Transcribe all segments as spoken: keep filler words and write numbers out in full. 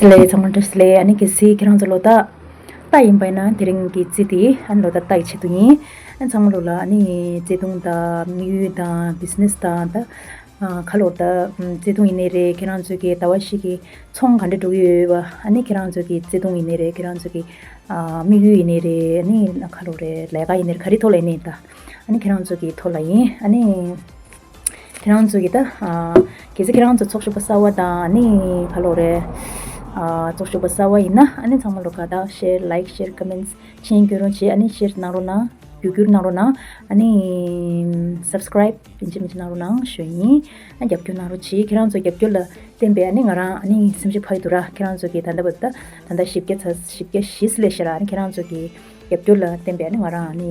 ལས་ཚང་མ་བཀྲ་ཤིས་བདེ་ལེགས། ཨ་ནི་གལ་སྲིད་ཁྱེད་རང་ཚོ་ལོ་རྟགས་རྟགས་ཡིན་པ་ཡིན་ན་དེ་རིང་གི་རྩིས་དེ་ཨ་ནི་ལོ་རྟགས་རྟགས་ཡི་ཆེད་དུ་ཡིན། ཨ་ནི་ཚང་མ་ལོ་ལ་ཨ་ནི་བརྩེ་དུང་དང་དམིགས་ཡུལ་དང་བི་ཛི་ནེ་སི་དང་ད་ཨ་ཁ་ལོ་ད་བརྩེ་དུང་ཡིན་ནའི་རེད། ཁྱེད་རང་ཚོ་གི་ཟླ་བ་ཞིག་གི་ཚོང་ག་འདྲ་འགྲོ་གི་ཡོད་པ། ཨ་ནི་ཁྱེད་རང་ཚོ་གི་བརྩེ་དུང་ཡིན་ནའི་རེད། ཁྱེད་རང་ཚོ་གི་ཨ་དམིགས་ཡུལ་ཡིན་ནའི་རེད། ཨ་ནི་ཁ་ལོ་རེད། ལས་ཀ་ཡིན་ནའི་རེད། ག་རེ་ཐོག་ལ་ཡིན་ནའི་ད་ཨ་ནི་ཁྱེད་རང་ཚོ་གི་ཐོག་ལ་ཡིན། ཨ་ནི། ཁྱེད་རང་ཚོ་གི་ད། ཨ། གལ་སྲིད་ཁྱེད་རང་ཚོ་ཚོགས་ཞུགས་པ་གསར་བ་དང་ཨ་ནི་ག་ལོ་རེད། ཨ། ཚོགས་ཞུགས་པ་གསར་བ་ཡིན་ན་ཨ་ནི་ཚང་མ་ལོ་དགའ་རྟགས་ཤེར་ལའིག་ཤེར་ཀོ་མེན་ཊི་མཆན་སྐྱོན་རོགས་བྱེད། ཨ་ནི་ཤེར་གནང་རོགས་གནང་། བརྒྱུད་སྐུར་གནང་རོགས་གནང་། ཨ་ནི་སབ་སི་ཀ་རའིབ་ཡིན་གཅིག་མིན་གཅིག་གནང་རོགས་གནང་ཞུ་ཡིན། ཨ་རྒྱབ་སྐྱོར་གནང་རོགས་བྱེད། ཁྱེད་རང་ཚོ་རྒྱབ་སྐྱོར་ལ་བརྟེན་པའི་ཨ་ནི་ང་རང་ཨ་ནི་སེམས་ཤུགས་འཕར་གྱི་འདུག་ར། ཁྱེད་རང་ཚོ་གི་ད་ལྟ་བར་ད་ད་ལྟ་བཞི་བརྒྱ་ཚ་བཞི་བརྒྱ་བཞི་སླེབས་ཤག་ར། ཨ་ནི་ཁྱེད་རང་ཚོ་གི་རྒྱབ་སྐྱོར་ལ་བརྟེན་པའི་ཨ་ནི་ང་རང་ཨ་ནི་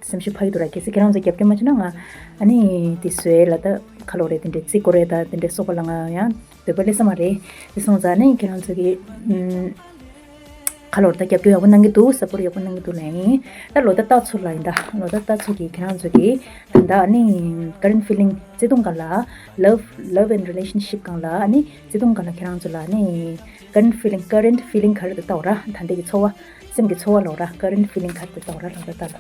སེམས་ཤུགས་འཕར་གྱི་འདུག་ར། གལ་སྲིད་ཁྱེད་རང་ཚོ་རྒྱབ་སྐྱོར་མ་བྱས་ན་ང་ཨ་ནི་དེ་བཟོས་ལ་ད་ཁ་ལོ་རེད། དེ་འདྲའི་རྩིས་སྐོར་རེད། ད་དེ་འདྲའི་སོགས་པ་ལ་ང་ཡང་འདོད་པ་སླེབས་ས་མ་རེད། དེ་སོང་ཙང་ཨ་ནི་ཁྱེད་རང་ཚོ་གི་ཨུམ། ཁ་ལོ་རེད། ད་རྒྱབ་སྐྱོར་ཡག་པོ་གནང་གི་འདུག་སབ་པོར་ཡག་པོ་གནང་གི་འདུག་ལབ་ཡིན། ད་ལོ་ད་རྟགས་ཚོ་ལ་ཡིན། ད་ལོ་ད་རྟགས་ཚོ་གི་ཁྱེད་རང་ཚོ་གི་ད་ལྟ་ཨ་ནི་ཀ་རེན་ཕི་ལིང་བརྩེ་དུང་སྒང་ལ། ལབ་ལབ་ཨེན་རི་ལེ་ཤན་ཤིབ་སྒང་ལ་ཨ་ནི་བརྩེ་དུང་སྒང་ལ་ཁྱེད་རང་ཚོ་ལ་ཨ་ནི་ཀ་རེན་ཕི་ལིང་ཀ་རེན་ཕི་ལིང་ག་རེ་འདུག་ལྟ་བ་ར། ད་ལྟའི་གི་ཚོར་བ། སེམས་ཀྱི་ཚོར་བ་ལོ་ར། ཀ་རེན་ཕི་ལིང་ག་རེ་འདུག་ལྟ་བ་ར། ལོ་ད་ལྟ་ལ།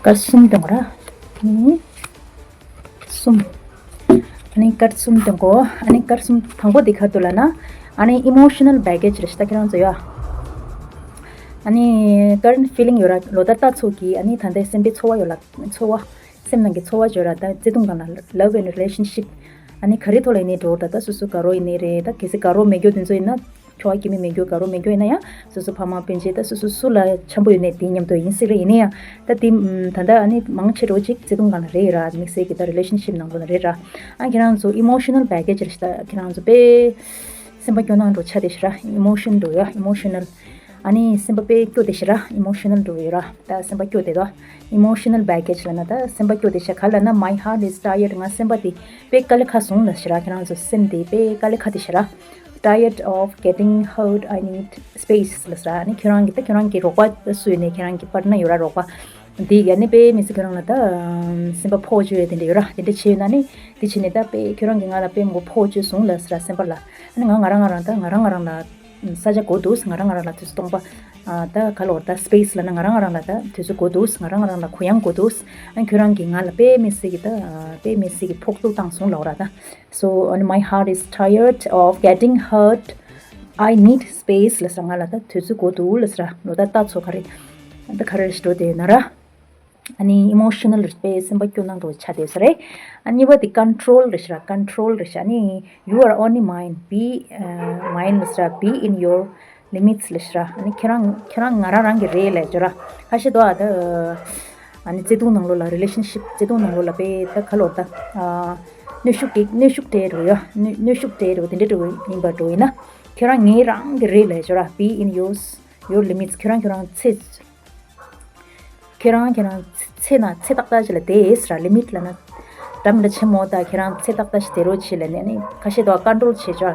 ཀར་ཌི་གསུམ་སྟོན་དགོས་ར། གསུམ། ཨ་ནི་ཀར་ཌི་གསུམ་སྟོན་དགོས། ཨ་ནི་ཀར་ཌི་གསུམ་དང་པོ་དེ་ག་རེ་འདུག་ལབ་ན། ཨ་ནི་ཨི་མོ་ཤི་ནལ་བེག་གེ་ཇི་རེད་ཤག་ད་ཁྱེད་རང་ཚོ་ཡ། ཨ་ནི་ཀ་རེན་ཕི་ལིང་ཡོད་ར། ལོ་ད་ལྟ་ཚོ་གི་ཨ་ནི་ད་ལྟའི་སེམས་པའི་ཚོར་བ་ཡོད་ལ། ཚོར་བ། སེམས་ནང་གི་ཚོར་བ་བརྗོད་ར། ད་བརྩེ་དུང་སྒང་ལ་ལབ་ཨེན་རི་ལེ་ཤན་ཤིབ། ཨ་ནི་ག་རེ་ཐོག་ལ་ཡིན་ནའི་འགྲོ། ད་ལྟ་སོ་སོ་དགའ་རོགས་ཡིན་ནའི་རེད། ད་གལ་སྲིད་དགའ་རོགས་མེད་རྒྱུ་དེ་ཚོ་ཡིན་ན། ཁྱོ་ག་སྐྱེ་དམན་མེད་རྒྱུ་དགའ་རོགས་མེད་རྒྱུ་ཡིན་ན་ཡང་སོ་སོ་ཕ་མ་སྤུན་མཆེད་ད་སོ་སོ་སུ་ལ་འཆམ་པོ་ཡོད་ནའི་དེ་མཉམ་དུ་ཡིན་སྲིད་ར། ཡིན་ན་ཡང་ད་དེ་ད་ལྟ་ཨ་ནི་མང་ཆེ་འགྲོ་ཅིག་བརྩེ་དུང་སྒང་ལ་རེད་ར། དམིགས་བསལ་གྱི་ད་རི་ལེ་ཤན་ཤིབ་ནང་ལོགས་ལ་རེད་ར། ཨ་ཁྱེད་རང་ཚོ་ཨི་མོ་ཤི་ནལ་བེག་གེ་ཇི་རེད་ཤག་ད་ཁྱེད་རང་ཚོ་དཔེ་སེམས་པ་སྐྱོ་སྣང་འགྲོ་ཆགས་བསྡད་ཤག་ར། ཨི་མོ་ཤན་འགྲོ་ཡ། ཨི་མོ་ཤི་ནལ། ཨ་ནི་སེམས་པ་དཔེ་སྐྱོ་བསྡད་ཤག་ར། ཨི་མོ་ཤི་ནལ་འགྲོ་ཡོད་ར། ད་སེམས་པ་སྐྱོ་བསྡད་དོ། ཨི་མོ་ཤི་ནལ་བེག་གེ་ཇི་ལབ་ན་ད་སེམས་པ་སྐྱོ་བསྡད་ཤག་ག་ལབ་ན། My heart is tired. ང་སེམས་པ་དེ་དཔེ་དཀའ་ལས་ཁག་སོང་ལབ་ཤག་ར། ཁྱེད་རང་ཚོ་སེམས་དེ་དཔེ་དཀའ་ལས་ཁག་བསྡད་ཤག་ར། Tired of getting hurt, I need space ལབ་ཤག་ར། ཨ་ནི་ཁྱེད་རང་གི་ད་ཁྱེད་རང་གི་རོགས་པ་སུ་ཡོད་ནའི་ཁྱེད་རང་གི་པར་ཊི་ནར་ཡོད་ར། རོགས་པ་དེ་ཡ་ནི་དཔེ་མི་སྲིད་ཁྱེད་རང་ལ་ད་སེམས་པ་ཕོག་བཅུག་ཡ་དེ་འདྲ་ཡོད་ར། དེ་འདྲ་བྱས་ཡོད་ན་ནི་དེ་བྱས་ནས་ད་དཔེ་ཁྱེད་རང་གི་ང་ལ་དཔེ་མགོ་ཕོག་བཅུག་སོང་ལབ་ཤག་ར། སེམས་པ་ལ། ཨ་ནི་ང་ང་རང་ང་རང་ད་ང་རང་ང་རང་ལ་ས་ཆ་དགོས་འདུག་ང་རང་ང་རང་ལ་དུས་ཚོད་སྟོང་པ། ཨ་ད་ག་ལོར་ད་སི་པེ་སི་ལབ་ན་ང་རང་ང་རང་ལ་ད་དུས་ཚོད་དགོས་འདུག་ང་རང་ང་རང་ལ་གུ་ཡངས་དགོས་འདུག་ཨ་ཁྱོད་རང་གིས་ང་ལ་དཔེ་མི་སྲིད་ཀྱི་ད་དཔེ་མི་སྲིད་ཀྱི་ཕོག་ཐུག་བཏང་སོང་ལབ་ར་ད། So, and my heart is tired of getting hurt. I need space ལབ་ས། ང་ལ་ད་དུས་ཚོད་དགོས་འདུག་ལབ་ས་ར། ལོ་ད་ལྟ་ཚོ་ག་རེ་ད་ག་རེ་འགྲོ་དེ་ན་ར། ཨ་ནི་ཨི་མོ་ཤི་ནལ་རེད་པས། སེམས་པ་སྐྱོ་སྣང་འདྲ་བོ་ཆགས་བསྡད་ས་རེད། ཨ་གཉིས་པ་དེ་ཀོན་ཊོལ་རེད་ཤག་ར། ཀོན་ཊོལ་རེད་ཤག་ཨ་ནི you are only mine, be, uh, mine ལབ་ཤག་ར། Be in your limits ལབ་ཤག་ར། ཨ་ནི་ཁྱེད་རང་ཁྱེད་རང་ང་རང་རང་གི་རེད་ལབ་ཅོ་ར། ཁ་ཤས་དོ་ཨ་ད་ཨ་ནི་བརྩེ་དུང་ནང་ལོགས་ལ་རི་ལེ་ཤན་ཤིབ་བརྩེ་དུང་ནང་ལོགས་ལ་པས་ད་ག་ལོར་ད་ཨ་གནོན་ཤུགས་དེ་གནོན་ཤུགས་སྤྲད་འགྲོ་ཡ། གནོན་གནོན་ཤུགས་སྤྲད་འགྲོ་དེ་འདྲ་འགྲོ་ཡིན་པ་འགྲོ་ཡིན་ན་ཁྱེད་རང་ངའི་རང་གི་རེད་ལབ་ཅོ་ར། Be in yours, your limits. ཁྱེད་རང་ཁྱེད་རང་ཚེ། ཁྱེད་རང་ཁྱེད་རང་ཚེ་ན་ཚེ་ཏག་ཏག་ཅིག་ལ་བསྡད་ཟེར་ར། ལི་མིཊ་ལབ་ན་འདྲ་མི་འདྲ་ཆེན་མོ། ད་ཁྱེད་རང་ཚེ་ཏག་ཏག་ཞིག་བསྡད་རོགས་བྱེད་ལབ་ནས། ཨ་ནི་ཁ་ཤས་དོ་ཀོན་ཊོལ་བྱེད་ཆོག་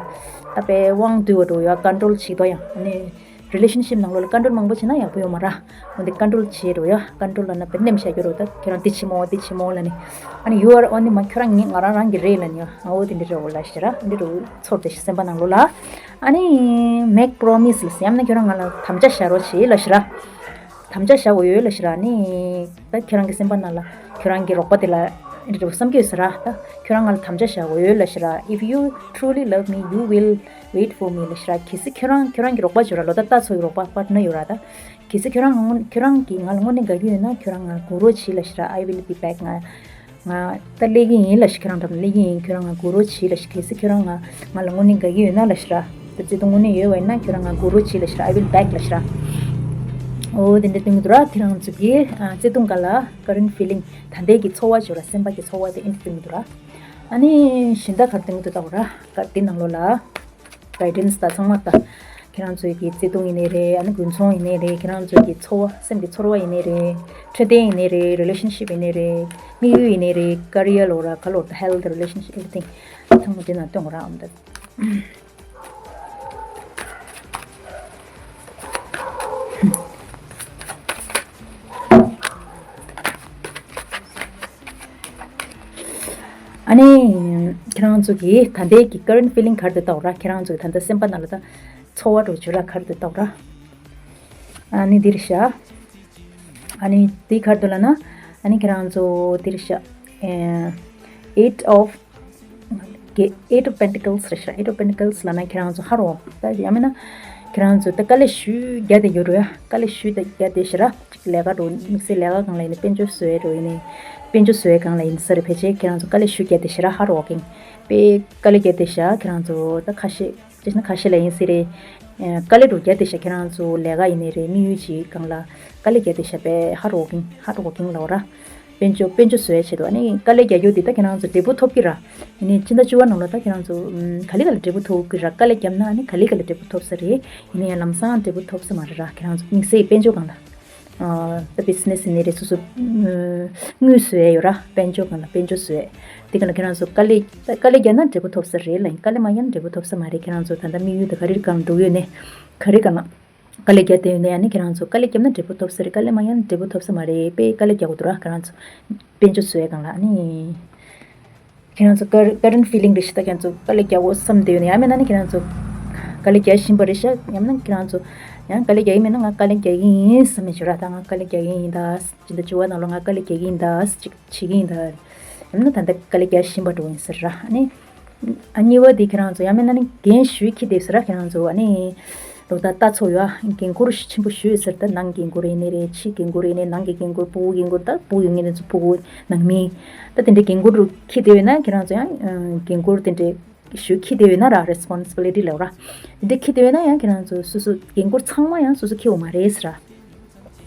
ད་པའི་དབང་བསྡུ་བ་འགྲོ་ཡ། ཀོན་ཊོལ་བྱེད་དོ་ཡང་ཨ་ནི་རི་ལེ་ཤན་ཤིབ་ནང་ལོགས་ལ་ཀོན་ཊོལ་མང་པོ་བྱེད་ན་ཡག་པོ་ཡོད་མ་ར། འོ་འདི་ཀོན་ཊོལ་བྱེད་རོགས་ཡ། ཀོན་ཊོལ་ལབ་ན་པའི་ནེམ་བཞག་རྒྱུ་རོགས། ད་ཁྱེད་རང་འདི་བྱེད་མོ་འདི་བྱེད་མོ་ལབ་ནས། ཨ་ནི་you are only mine. ཁྱོད་རང་ངའི་ང་རང་རང་གི་རེད་ལབ་ནས། ཨ་འོ་དེ་འདྲ་རེད་འོ་ལབ་ཤི་ར། འདི་རུ་ཚོར་དེ་ཤི་སེམས་པ་ནང་ལོགས་ལ། ཨ་ནི་make promise ལབ་ཡང་ན་ཁྱོད་རང་ང་ལ་དམ་བཅའ་བཞག་རོགས་བྱེད་ལབ་ཤི་ར། དམ་བཅའ་བཞག་དགོས་ཡོད་ལབ་ཤི་ར། ནི་ད་ཁྱོད་རང་གི་སེམས་པ་ནང་ལ་ཁྱོད་རང་གི་རོགས་པ་དེ་ལ་འདི་འདྲ་བསམ་གྱི་ཡོད་ས་ར། ད་ཁྱོད་རང་ང་ལ་དམ་བཅའ་བཞག་དགོས་ཡོད་ལབ་ཤི་ར། If you truly love me, you will wait for me ལབ་ཤི་ར། གལ་སྲིད་ཁྱོད་རང་ཁྱོད་རང་གི་རོགས་པ་བྱོས་ར། ལོ་ད་ལྟ་ཚོ་གི་རོགས་པ་པར་ཊི་ནར་ཡོད་ར། ད་གལ་སྲིད་ཁྱོད་རང་ང་དངོས་ཁྱོད་རང་གིས་ང་ལ་དངོས་གནས་དགའ་གི་ཡོད་ན་ཁྱོད་རང་ང་སྒུག་རོགས་བྱེད་ལབ་ཤི་ར། I will be back. ང་ང་ད་སླེབས་ཀྱི་ཡིན་ལབ་ཤི། ཁྱོད་རང་འགྲམ་སླེབས་ཀྱི་ཡིན། ཁྱོད་རང་ང་སྒུག་རོགས་བྱེད་ལབ་ཤི། གལ་སྲིད་ཁྱོད་རང་ང་ང་ལ་དངོས་གནས་དགའ་གི་ཡོད་ན་ལབ་ཤི་ར། ད་བརྩེ་དུང་དངོས་གནས་ཡོད་པ་ཡིན་ན་ཁྱོད་རང་ང་སྒུག་རོགས་བྱེད་ལབ་ཤི་ར། I will back ལབ་ཤི་ར། འོ་དེ་འདྲ་སྟོན་གྱི་འདུག་ར། ཁྱེད་རང་ཚོ་གིས་ཨ་བརྩེ་དུང་སྒང་ལ་ཀ་རེན་ཕི་ལིང་ད་ལྟའི་གི་ཚོར་བ་བརྗོད་ར། སེམས་པ་གི་ཚོར་བ་དེ་ཨིན་སྟོན་གྱི་འདུག་ར། ཨ་ནི་གཞན་དག་ག་རེ་སྟོན་གྱི་འདུག་ལྟ་བུ་ར། ཀ་དེ་ནང་ལོགས་ལ། གའི་ཌེན་སི་དང་ཚང་མ་ད། ཁྱེད་རང་ཚོའི་གི་བརྩེ་དུང་ཡིན་ནའི་རེད། ཨ་ནི་དགུན་ཚོང་ཡིན་ནའི་རེད། ཁྱེད་རང་ཚོའི་གི་ཚོར་བ་སེམས་ཀྱི་ཚོར་བ་ཡིན་ནའི་རེད། འཕྲོད་བསྟེན་ཡིན་ནའི་རེད། རི་ལེ་ཤན་ཤིབ་ཡིན་ནའི་རེད། དམིགས་ཡུལ་ཡིན་ནའི་རེད། ཀ་རི་ཡར་ལོ་ར་ག་ལོ་ད་ཧེལ་ཐི་རི་ལེ་ཤན་ཤིབ་ཨེ་བྷི་རི་ཐིང་ཚང་མ་དེ་ན་སྟོན་དགོས་ར། ཨམ་ད། ཚོ་གི་ད་ལྟའི་གི་current feeling་ག་རེ་འདུག་ལྟ་འོ་ར། ཁྱེད་རང་ཚོ་གི་ད་ལྟ་སེམས་པ་ནང་ལ་ད་ཚོར་བ་འདྲ་བོ་བྱུང་ར། ག་རེ་འདུག་ལྟ་འོ་ར། ཨ་ནི་འདི་རེད་ཤག་ཨ་ནི་འདི་ག་རེ་འདུག་ལབ་ན། ཨ་ནི་ཁྱེད་རང་ཚོ་འདི་རེད་ཤག་ཨེ། Eight of གི་Eight of Pentacles་རེད་ཤག Eight of Pentacles་ལབ་ན་ཁྱེད་རང་ཚོ་ཧ་རོ། ད་ཡང་མིན་ན་ཁྱེད་རང་ཚོ་ད་དཀའ་ལས་ཞེ་པོ་རྒྱག་བསྡད་ཡོད་རེད་ཡ། དཀའ་ལས་ཞེ་པོ་ད་རྒྱག་བསྡད་ཤག་ར། ཅིག་ལས་ཀ་འདྲ་བོ་དམིགས་བསལ་ལས་ཀ་སྒང་ལ་ཡིན་ན། དཔལ་འབྱོར་བཟོ་ཡས་འདྲ་བོ་ཡིན་ན། དཔལ་འབྱོར་བཟོ་ཡས་སྒང་ལ་ཡིན་ས་རེད། ཕལ་ཆེར་ཁྱེད་རང་ཚོ་དཀའ་ལས་ཞེ་པོ་རྒྱག་བསྡད་ཤག་ར། ཧ་རོ་ཀིང་པས་དཀའ་ལས་རྒྱག་བསྡད་ཤག་ཁྱེད་རང་ཚོ་ད་ཁ་ཤས། བྱས་ན་ཁ་ཤས་ལ་ཡིན་སྲིད་རེད། ཨ་དཀའ་ལས་འདྲ་བོ་རྒྱག་བསྡད་ཤག་ཁྱེད་རང་ཚོ་ལས་ཀ་ཡིན་ནའི་རེད། དམིགས་ཡུལ་ཅིག་སྒང་ལ་དཀའ་ལས་རྒྱག་བསྡད་ཤག་པས། ཧ་རོ་ཀིང་། ཧ་རོ་ཀིང་ལབ་འོ་ར། དཔལ་འབྱོར་དཔལ་འབྱོར་བཟོ་ཡས་ཆེད་དུ། ཨ་ནི་དཀའ་ལས་རྒྱག་རྒྱུ་དེ་ད་ཁྱེད་རང་ཚོ་འབྲས་བུ་ཐོབ་ཀྱི་ར། ཡིན་ནའི་སྤྱི་ཟླ་བཅུ་པ་ནང་ལ་ད་ཁྱེད་རང་ཚོ་ཨམ་ག་ལེ་ག་ལེ་འབྲས་བུ་ཐོབ་ཀྱི་ར། དཀའ་ལས་བརྒྱབ་ན་ཨ་ནི་ག་ལེ་ག་ལེ་འབྲས་བུ་ཐོབ་ས་རེད། ཡིན་ནའི་ཡང་ལམ་སང་འབྲས་བུ་ཐོབ་ས་མ་རེད་ར། ཁྱེད་རང་ཚོ་དམིགས་བསལ་དཔལ་འབྱོར་སྒང་ལ། ཨ་ད་business་ཡིན་ནའི་རེད། སོ་སོ་ཨམ་དངུལ་བཟོ་ཡས་ཡོད་ར། དཔལ་འབྱོར་སྒང་ལ་དཔལ་འབྱོར་བཟོ་ཡས། དེ་སྒང་ལ་ཁྱེད་རང་ཚོ་དཀའ་ལས་དཀའ་ལས་རྒྱག་ན་འབྲས་བུ་ཐོབ་ས་རེད་ལ། དཀའ་ལས་མ་རྒྱག་ན་འབྲས་བུ་ཐོབ་ས་མ་རེད། ཁྱེད་རང་ཚོ་ད་ལྟ་དམིགས་ཡུལ་དེ་ག་རེ་སྒང་འགྲོ་གི་ཡོད་ནའི། ག་རེ་སྒང་ལ། དཀའ་ལས་རྒྱག་བསྡད་ཡོད་ནའི་ཨ་ནི་ཁྱེད་རང་ཚོ་དཀའ་ལས་བརྒྱབ་ན་འབྲས་བུ་ཐོབ་ས་རེད། དཀའ་ལས་མ་བརྒྱབ་ན་འབྲས་བུ་ཐོབ་ས་མ་རེད། པས་དཀའ་ལས་རྒྱག་དགོས་འདུག་ར། ཁྱེད་རང་ཚོ་དཔལ་འབྱོར་བཟོ་ཡས་སྒང་ལ་ཨ་ནི། ཁྱེད་རང་ཚོ་ཀར་current feeling་རེད་ཤག་ད་ཁྱེད་ཚོ་དཀའ་ལས་རྒྱག་དགོས་བསམ་བསྡད་ཡོད་ནའི། ཡང་མིན་ན་ནི་ཁྱེད་རང་ཚོ་དཀའ་ལས་རྒྱག་བཞིན་པ་རེད་ཤག་ཡང་མིན་ན་ཁྱེད་རང་ཚོ་ཡང་དཀའ་ལས་རྒྱག་གི་མིན་ན། ང་དཀའ་ལས་རྒྱག་གི་ཡིན་བསམ་ཡས་བྱོས་ར། ད་ང་དཀའ་ལས་རྒྱག་གི་ཡིན། ད་སྤྱི་ཟླ་བཅུ་པ་ནང་ལོགས་ང་དཀའ་ལས་རྒྱག་གི་ཡིན། ད་ཅིག་བྱེད་ཀྱི་ཡིན། ད་ཡང་མིན་ན་ད་ལྟ་དཀའ་ལས་རྒྱག་བཞིན་པ་འདྲ་བོ་ཡིན་ས་རེད་ར། ཨ་ནི། ཨ་གཉིས་པ་དེ་ཁྱེད་རང་ཚོ་ཡང་མིན་ན་ནི་འགན་ཞེ་པོ་འཁྱེར་བསྡད་ས་རེད་ར། ཁྱེད་རང་ཚོ་ཨ་ནི་ལོ་ལྟར་ལྟ་ཚོ་ཡོད་ཨ། འགན་ཁུར་ཆེན་པོ་ཞེ་པོ་ཡོད་ས་རེད། ད་ནང་འགན་ཁུར་ཡིན་ནའི་རེད། ཕྱི་འགན་ཁུར་ཡིན་ནའི། ནང་གི་འགན་ཁུར། ཕྲུ་གུ་འགན་ཁུར། ད་ཕྲུ་གུ་ཡོད་མཁན་དེ་ཚོ་ཕྲུ་གུ། ནང་མི། ད་དེ་འདྲའི་འགན་ཁུར་འཁྱེར་བསྡད་ཡོད་ན་ཁྱེད་རང་ཚོ་ཡང་འགན་ཁུར་དེ་འདྲའི་ཞེ་པོ་འཁྱེར་བསྡད་ཡོད་ན་ར། responsibility་ལབ་ར། དེ་འདྲའི་འཁྱེར་བསྡད་ཡོད་ན་ཡང་ཁྱེད་རང་ཚོ་སོ་སོ་འགན་ཁུར་ཚང་མ་ཡང་སོ་སོ་འཁྱེར་དགོས་མ་རེད་ཟེར་ར།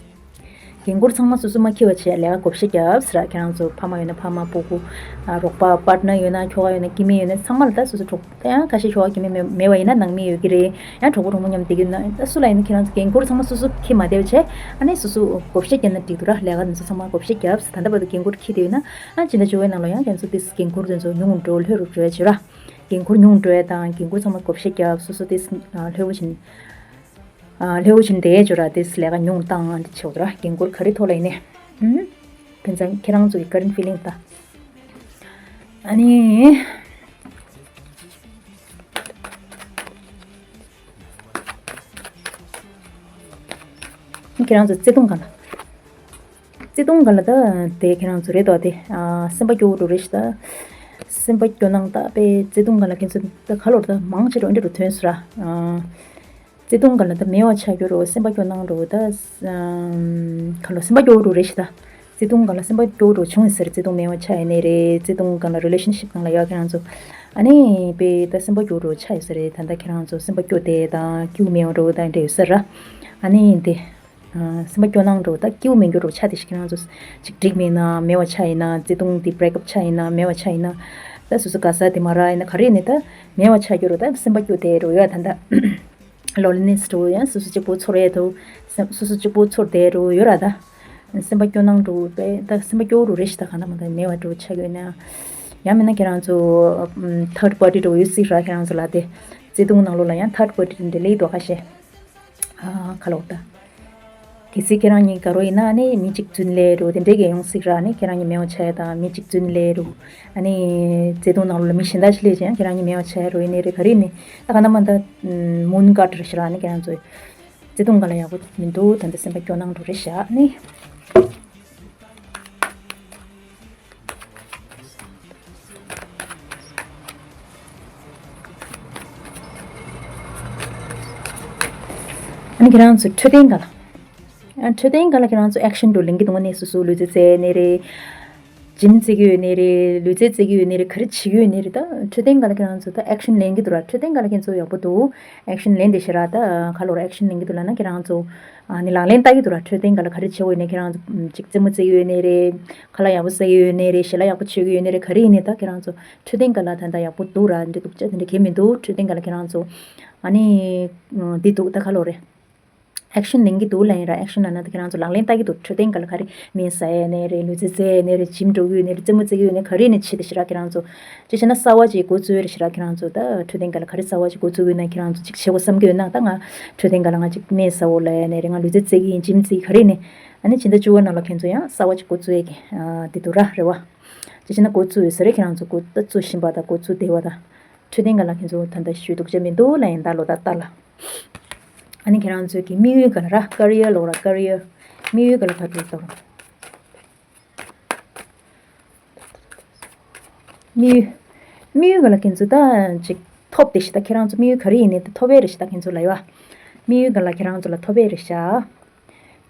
འགན་ཁུར་ཚང་མ་སོ་སོ་མ་འཁྱེར་བ་བྱས་ལས་ཀ་བགོ་བཤའ་རྒྱབ་ཟེར་ར། ཁྱེད་རང་ཚོ་ཕ་མ་ཡོད་ན་ཕ་མ། ཕྲུ་གུ། ཨ་རོགས་པ་partner་ཡོད་ན། ཁྱོ་ག་ཡོད་ན། སྐྱེ་དམན་ཡོད་ན། ཚང་མ་ལ་ད་སོ་སོ་གྲོགས། ད་ཡང་ཁ་ཤས་ཁྱོ་ག་སྐྱེ་དམན་མེད་མེད་པ་ཡིན་ན་ནང་མི་ཡོད་ཀྱི་རེད། ཡང་གྲོགས་པོ་གྲོགས་མོ་མཉམ་བསྡད་ཀྱི་ཡོད་ན། ད་སུ་ལ་ཡིན་ན་ཁྱེད་རང་ཚོ་འགན་ཁུར་ཚང་མ་སོ་སོ་འཁྱེར་མ་བསྡད་པ་བྱས། ཨ་ནི་སོ་སོ་བགོ་བཤའ་རྒྱབ་ན་འགྲིག་འདུག་ར། ལས་ཀ་འདི་ཚོ་ཚང་མ་བགོ་བཤའ་རྒྱབ། ད་ལྟ་བར་དུ་འགན་ཁུར་འཁྱེར་བསྡད་ཡོད་ན། ཨ་སྤྱི་ཟླ་བཅུ་པའི་ནང་ལོགས་ཡང་ཁྱེད་ཚོ་དེ་འགན་ཁུར་དེ་ཚོ་ཉུང་རུ་འགྲོ། ལྷོད་རུ་འགྲོ་ཡ་བྱོས་ར། འགན་ཁུར་ཉུང་འགྲོ་ཡ་དང་། འགན་ཁུར་ཚང་མ་བགོ་བཤའ་རྒྱབ། སོ་སོ་དེ་ལྷོད་པོ་བྱེད། ཨ་ལྷོད་པོ་བྱེད་བསྡད་ཡ་བྱོས་ར། དེ་ལས་ཀ་ཉུང་བཏང་འདི་བྱེད་དགོས་ར། འགན་ཁུར་ག་རེ་ཐོག་ལ་ཡིན་ནའི། ཨུམ། དེ་ཚང་ཁྱེད་རང་ཚོ་གི་current feeling་ད། ཨ་ནི། ཁྱེད་རང་ཚོ་བརྩེ་དུང་སྒང་ལ། བརྩེ་དུང་སྒང་ལ་ད་དེ་ཁྱེད་རང་ཚོ་རེད་དོ། དེ་ཨ་སེམས་པ་སྐྱོ་བོ་འདྲ་བོ་རེད་ཤག་ད་སེམས་པ་སྐྱོ་སྣང་ད་པས་བརྩེ་དུང་སྒང་ལ་ཁྱེད་ཚོ་ད་ག་ལོར་ད་མང་ཆེ་འགྲོ་འདྲ་འདྲ་ཐོན་སོང་ར། ཨ་བརྩེ་དུང་སྒང་ལ་ད་མེད་པ་ཆགས་རྒྱུ་འདྲ་བོ། སེམས་པ་སྐྱོ་སྣང་འདྲ་བོ། ད་ཨམ་ག་ལོར་སེམས་པ་སྐྱོ་བོ་འདྲ་བོ་རེད་ཤག་ད་བརྩེ་དུང་སྒང་ལ་སེམས་པ་སྐྱོ་བོ་འདྲ་བོ་བྱུང་ཡོད་ས་རེད། བརྩེ་དུང་མེད་པ་ཆགས་ཡོད་ནའི་རེད། བརྩེ་དུང་སྒང་ལ་relationship་སྒང་ལ་ཡོད་ཁྱེད་རང་ཚོ། ཨ་ནི་པས་ད་སེམས་པ་སྐྱོ་བོ་འདྲ་བོ་ཆགས་ཡོད་ས་རེད། ད་ད་ཁྱེད་རང་ཚོ་སེམས་པ་སྐྱོ་བསྡད་དང་སྐྱིད་པོ་མེད་པ་འདྲ་བོ་ད་འདྲ་ཡོད་ས་ར། ཨ་ནི་དེ། ཨ་སེམས་པ་སྐྱོ་སྣང་འདྲ་བོ་ད་སྐྱིད་པོ་མེད་རྒྱུ་འདྲ་བོ་ཆགས་བསྡད་ཤག་ཁྱེད་རང་ཚོ་ཅིག་འགྲིག་མེད་ན། མེད་པ་ཆགས་ཡིན་ན། བརྩེ་དུང་དེ་break up་ཆགས་ཡིན་ན། མེད་པ་ཆགས་ཡིན་ན། ད་སོ་སོ་ག་ས་དེ་མ་རག་ཡིན་ན། ག་རེ་ཡིན་ནའི་ད་མེད་པ་ཆགས་རྒྱུ་འདྲ་བོ། ད་སེམས་པ་སྐྱོ་བསྡད་འདྲ་བོ་ཡོད། ད་ད་loneliness་འདྲ་བོ་ཡང་སོ་སོ་གཅིག་པོ་ཚོར་ཡས་འདྲ་བོ། སེམས་སོ་སོ་གཅིག་པོ་ཚོར་བསྡད་འདྲ་བོ་ཡོད་ར། ད་སེམས་པ་སྐྱོ་སྣང་འདྲ་བོ་པས་ད་སེམས་པ་སྐྱོ་བོ་འདྲ་བོ་རེད་ཤག་ད་གང་ལྟར་མ་ད་མེད་པ་འདྲ་བོ་ཆགས་ཡོད་ན། ཡང་མིན་ན་ཁྱེད་རང་ཚོ་ཨམ་third party་འདྲ་བོ་ཡོད་སྲིད་ར། ཁྱེད་རང་ཚོ་ལ་དེ་བརྩེ་དུང་ནང་ལོགས་ལ་ཡང་third party་འདྲ་སླེབས་འདུག་ཁ་ཤས། ཨ་ག་ལོར་ད། གལ་སྲིད་ཁྱེད་རང་གཉིས་དགའ་རོགས་ཡིན་ན་ཨ་ནི་མི་གཅིག་རྫུན་ལས་རུ་དེ་འདྲས་ཀྱི་ཡོང་སྲིད་ར། ཨ་ནི་ཁྱེད་རང་གཉིས་མེད་པ་ཆགས་ཡ་དང་། མི་གཅིག་རྫུན་ལས་རུ། ཨ་ནི་བརྩེ་དུང་ནང་ལོགས་ལ་མི་གཞན་དག་ཞིག་སླེབས་ཀྱང་ཁྱེད་རང་གཉིས་མེད་པ་ཆགས་ཡ་རུ་ཡིན་ནའི་རེད། ག་རེ་ཡིན་ནའི་ད་ག་ན་མ་ད་moon card་རེད་ཤག་ར། ཨ་ནི་ཁྱེད་རང་ཚོ་བརྩེ་དུང་སྒང་ལ་ཡག་པོ་མི་འདུག་ད་ལྟ་སེམས་པ་སྐྱོ་སྣང་འདྲ་བོ་རེད་ཤག་ཨ་ནི། ཨ་ནི་ཁྱེད་རང་ཚོ་འཕྲོད་བསྟེན་སྒང་ལ། ཨ་འཕྲོད་བསྟེན་སྒང་ལ་ཁྱེད་རང་ཚོ་action་འདྲ་བོ་ལེན་གྱི་འདུག་ག་ནི་སོ་སོ་ལུས་རྩལ་རྩེད་ནའི་རེད། gym་རྩེད་ཀྱི་ཡོད་ནའི་རེད། ལུས་རྩལ་རྩེད་ཀྱི་ཡོད་ནའི་རེད། ག་རེ་བྱེད་ཀྱི་ཡོད་ནའི་རེད། ད་འཕྲོད་བསྟེན་སྒང་ལ་ཁྱེད་རང་ཚོ་ད་action་ལེན་གྱི་འདུག་ར། འཕྲོད་བསྟེན་སྒང་ལ་ཁྱེད་ཚོ་ཡག་པོ་འདུག action་ལེན་བསྡད་ཤག་ར། ད་ག་ལོར་action་ལེན་གྱི་འདུག་ལབ་ན་ཁྱེད་རང་ཚོ་ཨ་ནི་ལག་ལེན་བསྟར་གྱི་འདུག་ར། འཕྲོད་བསྟེན་སྒང་ལ་ག་རེ་བྱེད་དགོས་ཡོད་ནའི། ཁྱེད་རང་ཚོ་ཅིག་རྩེད་མོ་རྩེ་གི་ཡོད་ནའི་རེད། ཁ་ལག་ཡག་པོ་ཟ་གི་ཡོད་ནའི་རེད། ཞལ་ལག་ཡག་པོ་མཆོད་ཀྱི་ཡོད་ནའི་རེད། ག་རེ་ཡིན་ནའི་ད་ཁྱེད་རང་ཚོ་འཕྲོད་བསྟེན་སྒང་ལ་ད་ལྟ་ཡག་པོ་འདུག་ར། འདི་འདུག་ཅག་དེ་འདྲ་གང་ཡང་མི་འདུག་འཕྲོད་བསྟེན་སྒང་ལ་ཁྱེད་རང་ཚོ་ཨ་ནི་འདི་འདུག་ད་ག་ལོར་རེད། action་ལེན་གྱི་འདུག་ལབ་ཡིན་ར། action་ལབ་ན་ད་ཁྱེད་རང་ཚོ་ལག་ལེན་བསྟར་གྱི་འདུག་འཕྲོད་བསྟེན་སྒང་ལ་ག་རེ་མེད་ཟ་ཡས་ནའི་རེད། ལུས་རྩལ་རྩེ་ཡས་ནའི་རེད། gym་འགྲོ་གི་ཡོད་ནའི་རེད། རྩེད་མོ་རྩེ་གི་ཡོད་ནའི་ག་རེ་ཡིན་ནའི་བྱེད་བསྡད་ཤག་ར། ཁྱེད་རང་ཚོ་བྱས་བྱས་ན་གསར་པ་ཅིག་འགོ་བཙུགས་ཡས་རེད་ཤག་ར། ཁྱེད་རང་ཚོ་ད་འཕྲོད་བསྟེན་སྒང་ལ་ག་རེ་གསར་པ་ཅིག་འགོ་བཙུགས་ཡོད་ན། ཁྱེད་རང་ཚོ་ཅིག་བྱེད་དགོས་བསམ་གྱི་ཡོད་ན། ད་ང་འཕྲོད་བསྟེན་སྒང་ལ་ང་ཅིག་སྨན་ཟ་འོ་ལབ་ཡས་ནའི་རེད། ང་ལུས་རྩལ་རྩེ་གི་ཡིན། gym་རྩེ་གི་ག་རེ་ཡིན་ནའི། ཨ་ནི་ཕྱི་ཟླ་བཅུ་པ་ནང་ལ་ཁྱེད་ཚོ་ཡང་གསར་པ་ཅིག་འགོ་བཙུགས་ཡས་ཀྱི་ཨ་དེ་འདུག་ར། རེད་བ། ཅི་བྱས་ན་འགོ་བཙུགས་ཡོད་ས་རེད། ཁྱེད་རང་ཚོ་འགོ་ད་བཙུགས་བཞིན་པ་དང་འགོ་བཙུགས་བསྡད་པ་དང་། འཕྲོད་བསྟེན་སྒང་ལ་ཁྱེད་ཚོ་ད་ལྟ་ཞུ་གཏུག་བྱ་མི་འདུག་ལབ་ཡིན་ད་ལོ་ད་ལྟ་ལ། ཨ་ནི་ཁྱེད་རང་ཚོ་གི་དམིགས་ཡུལ་སྒང་ལ་ར་ཀ་རི་ཡར་ལོ་ར་ཀ་རི་ཡར། དམིགས་ཡུལ་སྒང་ལ་ག་རེ་ལྟ་རུང་། དམིགས་ཡུལ། དམིགས་ཡུལ་སྒང་ལ་ཁྱེད་ཚོ་ད་ཅིག་ཐོབ་བསྡད་ཤག་ད་ཁྱེད་རང་ཚོ་དམིགས་ཡུལ་ག་རེ་ཡིན་ནའི་ད་ཐོབ་ཡས་རེད་ཤག་ད་ཁྱེད་ཚོ་ལ་ཡོད། དམིགས་ཡུལ་སྒང་ལ་ཁྱེད་རང་ཚོ་ལ་ཐོབ་ཡས་རེད་ཤག་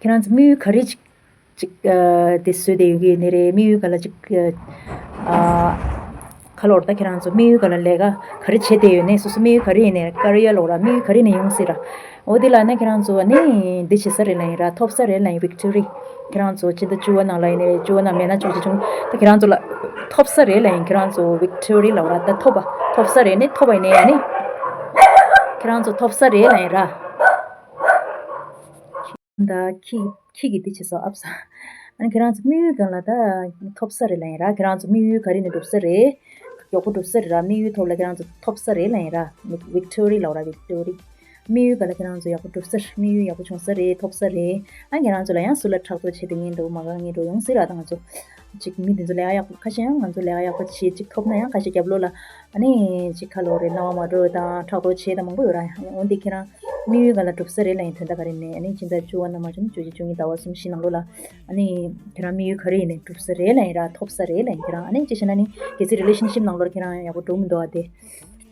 ཁྱེད་རང་ཚོ་དམིགས་ཡུལ་ག་རེ་ཅིག་ཅིག་ཨ་དེ་བཟོས་བསྡད་ཡོད་ཀྱི་ནི་རེད། དམིགས་ཡུལ་སྒང་ལ་ཅིག་ཨ་ཁ་ལོར་ད་ཁྱེད་རང་ཚོ་དམིགས་ཡུལ་སྒང་ལ་ལས་ཀ་ག་རེ་བྱེད་བསྡད་ཡོད་ནས་སོ་སོ་དམིགས་ཡུལ་ག་རེ་ཡིན་ནས་ཀ་རི་ཡར་ལོ་ར་དམིགས་ཡུལ་ག་རེ་ནས་ཡོང་སྲིད་ར། འོ་དེ་ལ་ནི་ཁྱེད་རང་ཚོ་ནི་འདི་བྱེད་ས་རེད་ལ་ཡིན་ར་ཐོབ་ས་རེད་ལ་ཡིན་བིག་ཊོ་རི། ཁྱེད་རང་ཚོ་སྤྱི་ཟླ་བཅུ་པ་ནང་ལ་ཡིན་ནས་བཅུ་པ་ནང་མེད་ན་བཅུ་གཅིག་བྱུང་ད་ཁྱེད་རང་ཚོ་ལ་ཐོབ་ས་རེད་ལ་ཡིན། ཁྱེད་རང་ཚོ་བིག་ཊོ་རི་ལོ་ར་ད་ཐོབ་པ་ཐོབ་ས་རེད་ནི་ཐོབ་པ་ཡིན་ནས་ཡ་ནི། ཁྱེད་རང་ཚོ་ཐོབ་ས་རེད་ལ་ཡིན་ར། ད་ཁྱི་ཁྱི་གི་དེ་བྱེད་སོ་ཨབ་ས། ཨ་ནི་ཁྱེད་རང་ཚོ་དམིགས་ཡུལ་སྒང་ལ་ད་ཐོབ་ས་རེད་ལ་ཡིན་ར། ཁྱེད་རང་ཚོ་དམིགས་ཡུལ་ག་རེ་ནས་འགྲུབ་ས་རེད། ཡག་པོ་འགྲུབ་ས་རེད་ར། དམིགས་ཡུལ་ཐོག་ལ་ཁྱེད་རང་ཚོ་ཐོབ་ས་རེད་ལ་ཡིན་ར། བིག་ཊོ་རི་ལབ་ར་བིག་ཊོ་རི། དམིགས་ཡུལ་སྒང་ལ་ཁྱེད་རང་ཚོ་ཡག་པོ་འགྲུབ་ས་རེད། དམིགས་ཡུལ་ཡག་པོ་བྱུང་ས་རེད། ཐོབ་ས་རེད། ཨ་ཁྱེད་རང་ཚོ་ལ་ཡང་སུ་ལ་ཕྲག་དོག་བྱེད་དེ་ངན་འགྲོ་མ་ག་ངན་འགྲོ་ཡོང་སྲིད་ར། ད་ང་ཚོ་ཅིག་མི་དེ་ཚོ་ལས་ཀ་ཡག་པོ་ཁ་ཤས་ཡང་ང་ཚོ་ལས་ཀ་ཡག་པོ་བྱེད་ཅིག་ཐོབ་ན་ཡང་ཁ་ཤས་རྒྱབ་ལོགས་ལ་ཨ་ནི་ཅིག་ཁ་ལོ་རེ་སྣང་བ་མ་འགྲོ་དང་ཕྲག་དོག་བྱེད་དང་མང་པོ་ཡོད་ར། འོན་ཏེ་ཁྱེད་རང་དམིགས་ཡུལ་སྒང་ལ་འགྲུབ་ས་རེད་ལ་ཡིན། དོན་དག་ག་རེ་ནས་ཨ་ནི་ཕྱི་ཟླ་བཅུ་པ་ནང་མ་བྱུང་བཅུ་གཅིག་བཅུ་གཉིས་ཟླ་བ་གསུམ་བཞི་ནང་ལོགས་ལ་ཨ་ནི་ཁྱེད་རང་དམིགས་ཡུལ་ག་རེ་ཡིན་ནས་འགྲུབ་ས་རེད་ལ་ཡིན་ར། ཐོབ་ས་རེད་ལ་ཡིན། ཁྱེད་རང་ཨ་ནི་ཅི་བྱས་ན་ནི་གལ་སྲིད་རི་ལེ་ཤན་ཤིབ་ནང་ལོགས་ཁྱེད་རང་ཡག་པོ་འགྲོ་མི་འདུག་ཨ་དེ།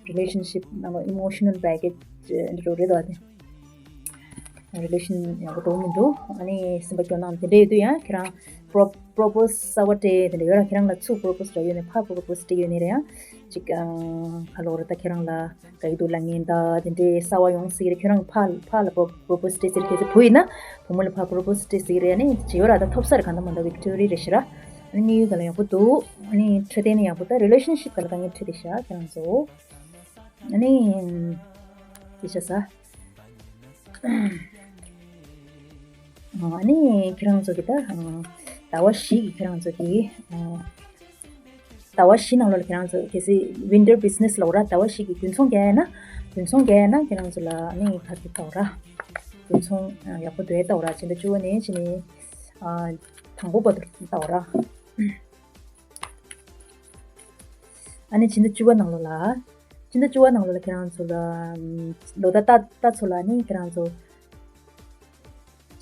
རི་ལེ་ཤན་ཤིབ་ནང་ལོགས་ཨི་མོ་ཤི་ནལ་བེག་གེ་ཇི་འདི་འདྲ་རེད་འདུག་ཨ་དེ། རི་ལེ་ཤན་ཡག་པོ་འགྲོ་མི་འདུག་ཨ་ནི་སེམས་པ་སྐྱོ་སྣང་དེ་འདྲ་ཡོད་དུས་ཡང་ཁྱེད་རང་པོ་རོ་པོ་རོ་པོ་སི་གསར་པ་སྤྲད་དེ་འདྲ་ཡོད་ར། ཁྱེད་རང་ལ་ཚུར་པོ་རོ་པོ་སི་སྤྲད་ཡོད་ནས་ཕར་པོ་རོ་པོ་སི་སྤྲད་ཡོད་ནས་རེད། ཡང་ཅིག་ཨ་ཁ་ལོ་རེ་ད་ཁྱེད་རང་ལ་དགའ་ཡི་འདུག་ལབ་མཁན་ད་དེ་འདྲའི་གསར་པ་ཡོང་སྲིད་རེད། ཁྱེད་རང་ཕར་ཕར་ལ་པོ་པོ་རོ་པོ་སི་སྤྲད་སྲིད་རེད། གལ་སྲིད་བུ་ཡིན་ན་བུ་མོ་ལ་ཕར་པོ་རོ་པོ་སི་སྤྲད་སྲིད་རེད། ཨ་ནི་ཅི་ཡོད་ར་ད་ཐོབ་ས་རེད། གང་ལྟར་མ་ལྟར་བིག་ཊོ་རི་རེད་ཤག་ར། ཨ་ནི་དམིགས་ཡུལ་སྒང་ལ་ཡག་པོ་འདུག་ཨ་ནི་འཕྲོད་བསྟེན་ནི་ཡག་པོ་ད་རི་ལེ་ཤན་ཤིབ་སྒང་ལ་དཀའ་ངལ་འཕྲད་བསྡད་ཤག་ཁྱེད་རང་ཚོ། ཨ་ནི་དེ་བྱས་ས། ཨ་ནི་ཁྱེད་རང་ཚོ་གི་ད་ཟླ་བ་བཞི་གི་ཁྱེད་རང་ཚོ་གི་ཟླ་བ་བཞི་ནང་ལོགས་ལ་ཁྱེད་རང་ཚོ་གལ་སྲིད་ཝིན་ཊར་བི་ཛི་ནེ་སི་ལབ་ར། ཟླ་བ་བཞི་གི་དགུན་ཚོང་རྒྱག་ཡ་ན་དགུན་ཚོང་རྒྱག་ཡ་ན་ཁྱེད་རང་ཚོ་ལ་ཨ་ནི་ག་རེ་ལྟ་བ་ར། དགུན་ཚོང་ཡག་པོ་འདུག་ཡ་ལྟ་བ་ར། ཕྱི་ཟླ་བཅུ་པ་ནས་ཕྱི་ནས་དང་པོ་བར་དུ་ལྟ་བ་ར། ཨ་ནི་ཕྱི་ཟླ་བཅུ་པ་ནང་ལོགས་ལ། ཕྱི་ཟླ་བཅུ་པ་ནང་ལོགས་ལ་ཁྱེད་རང་ཚོ་ལ་ལོ་ཟླ་ལྟ་ལྟ་ཚོ་ལ་ནི་ཁྱེད་རང་ཚོ་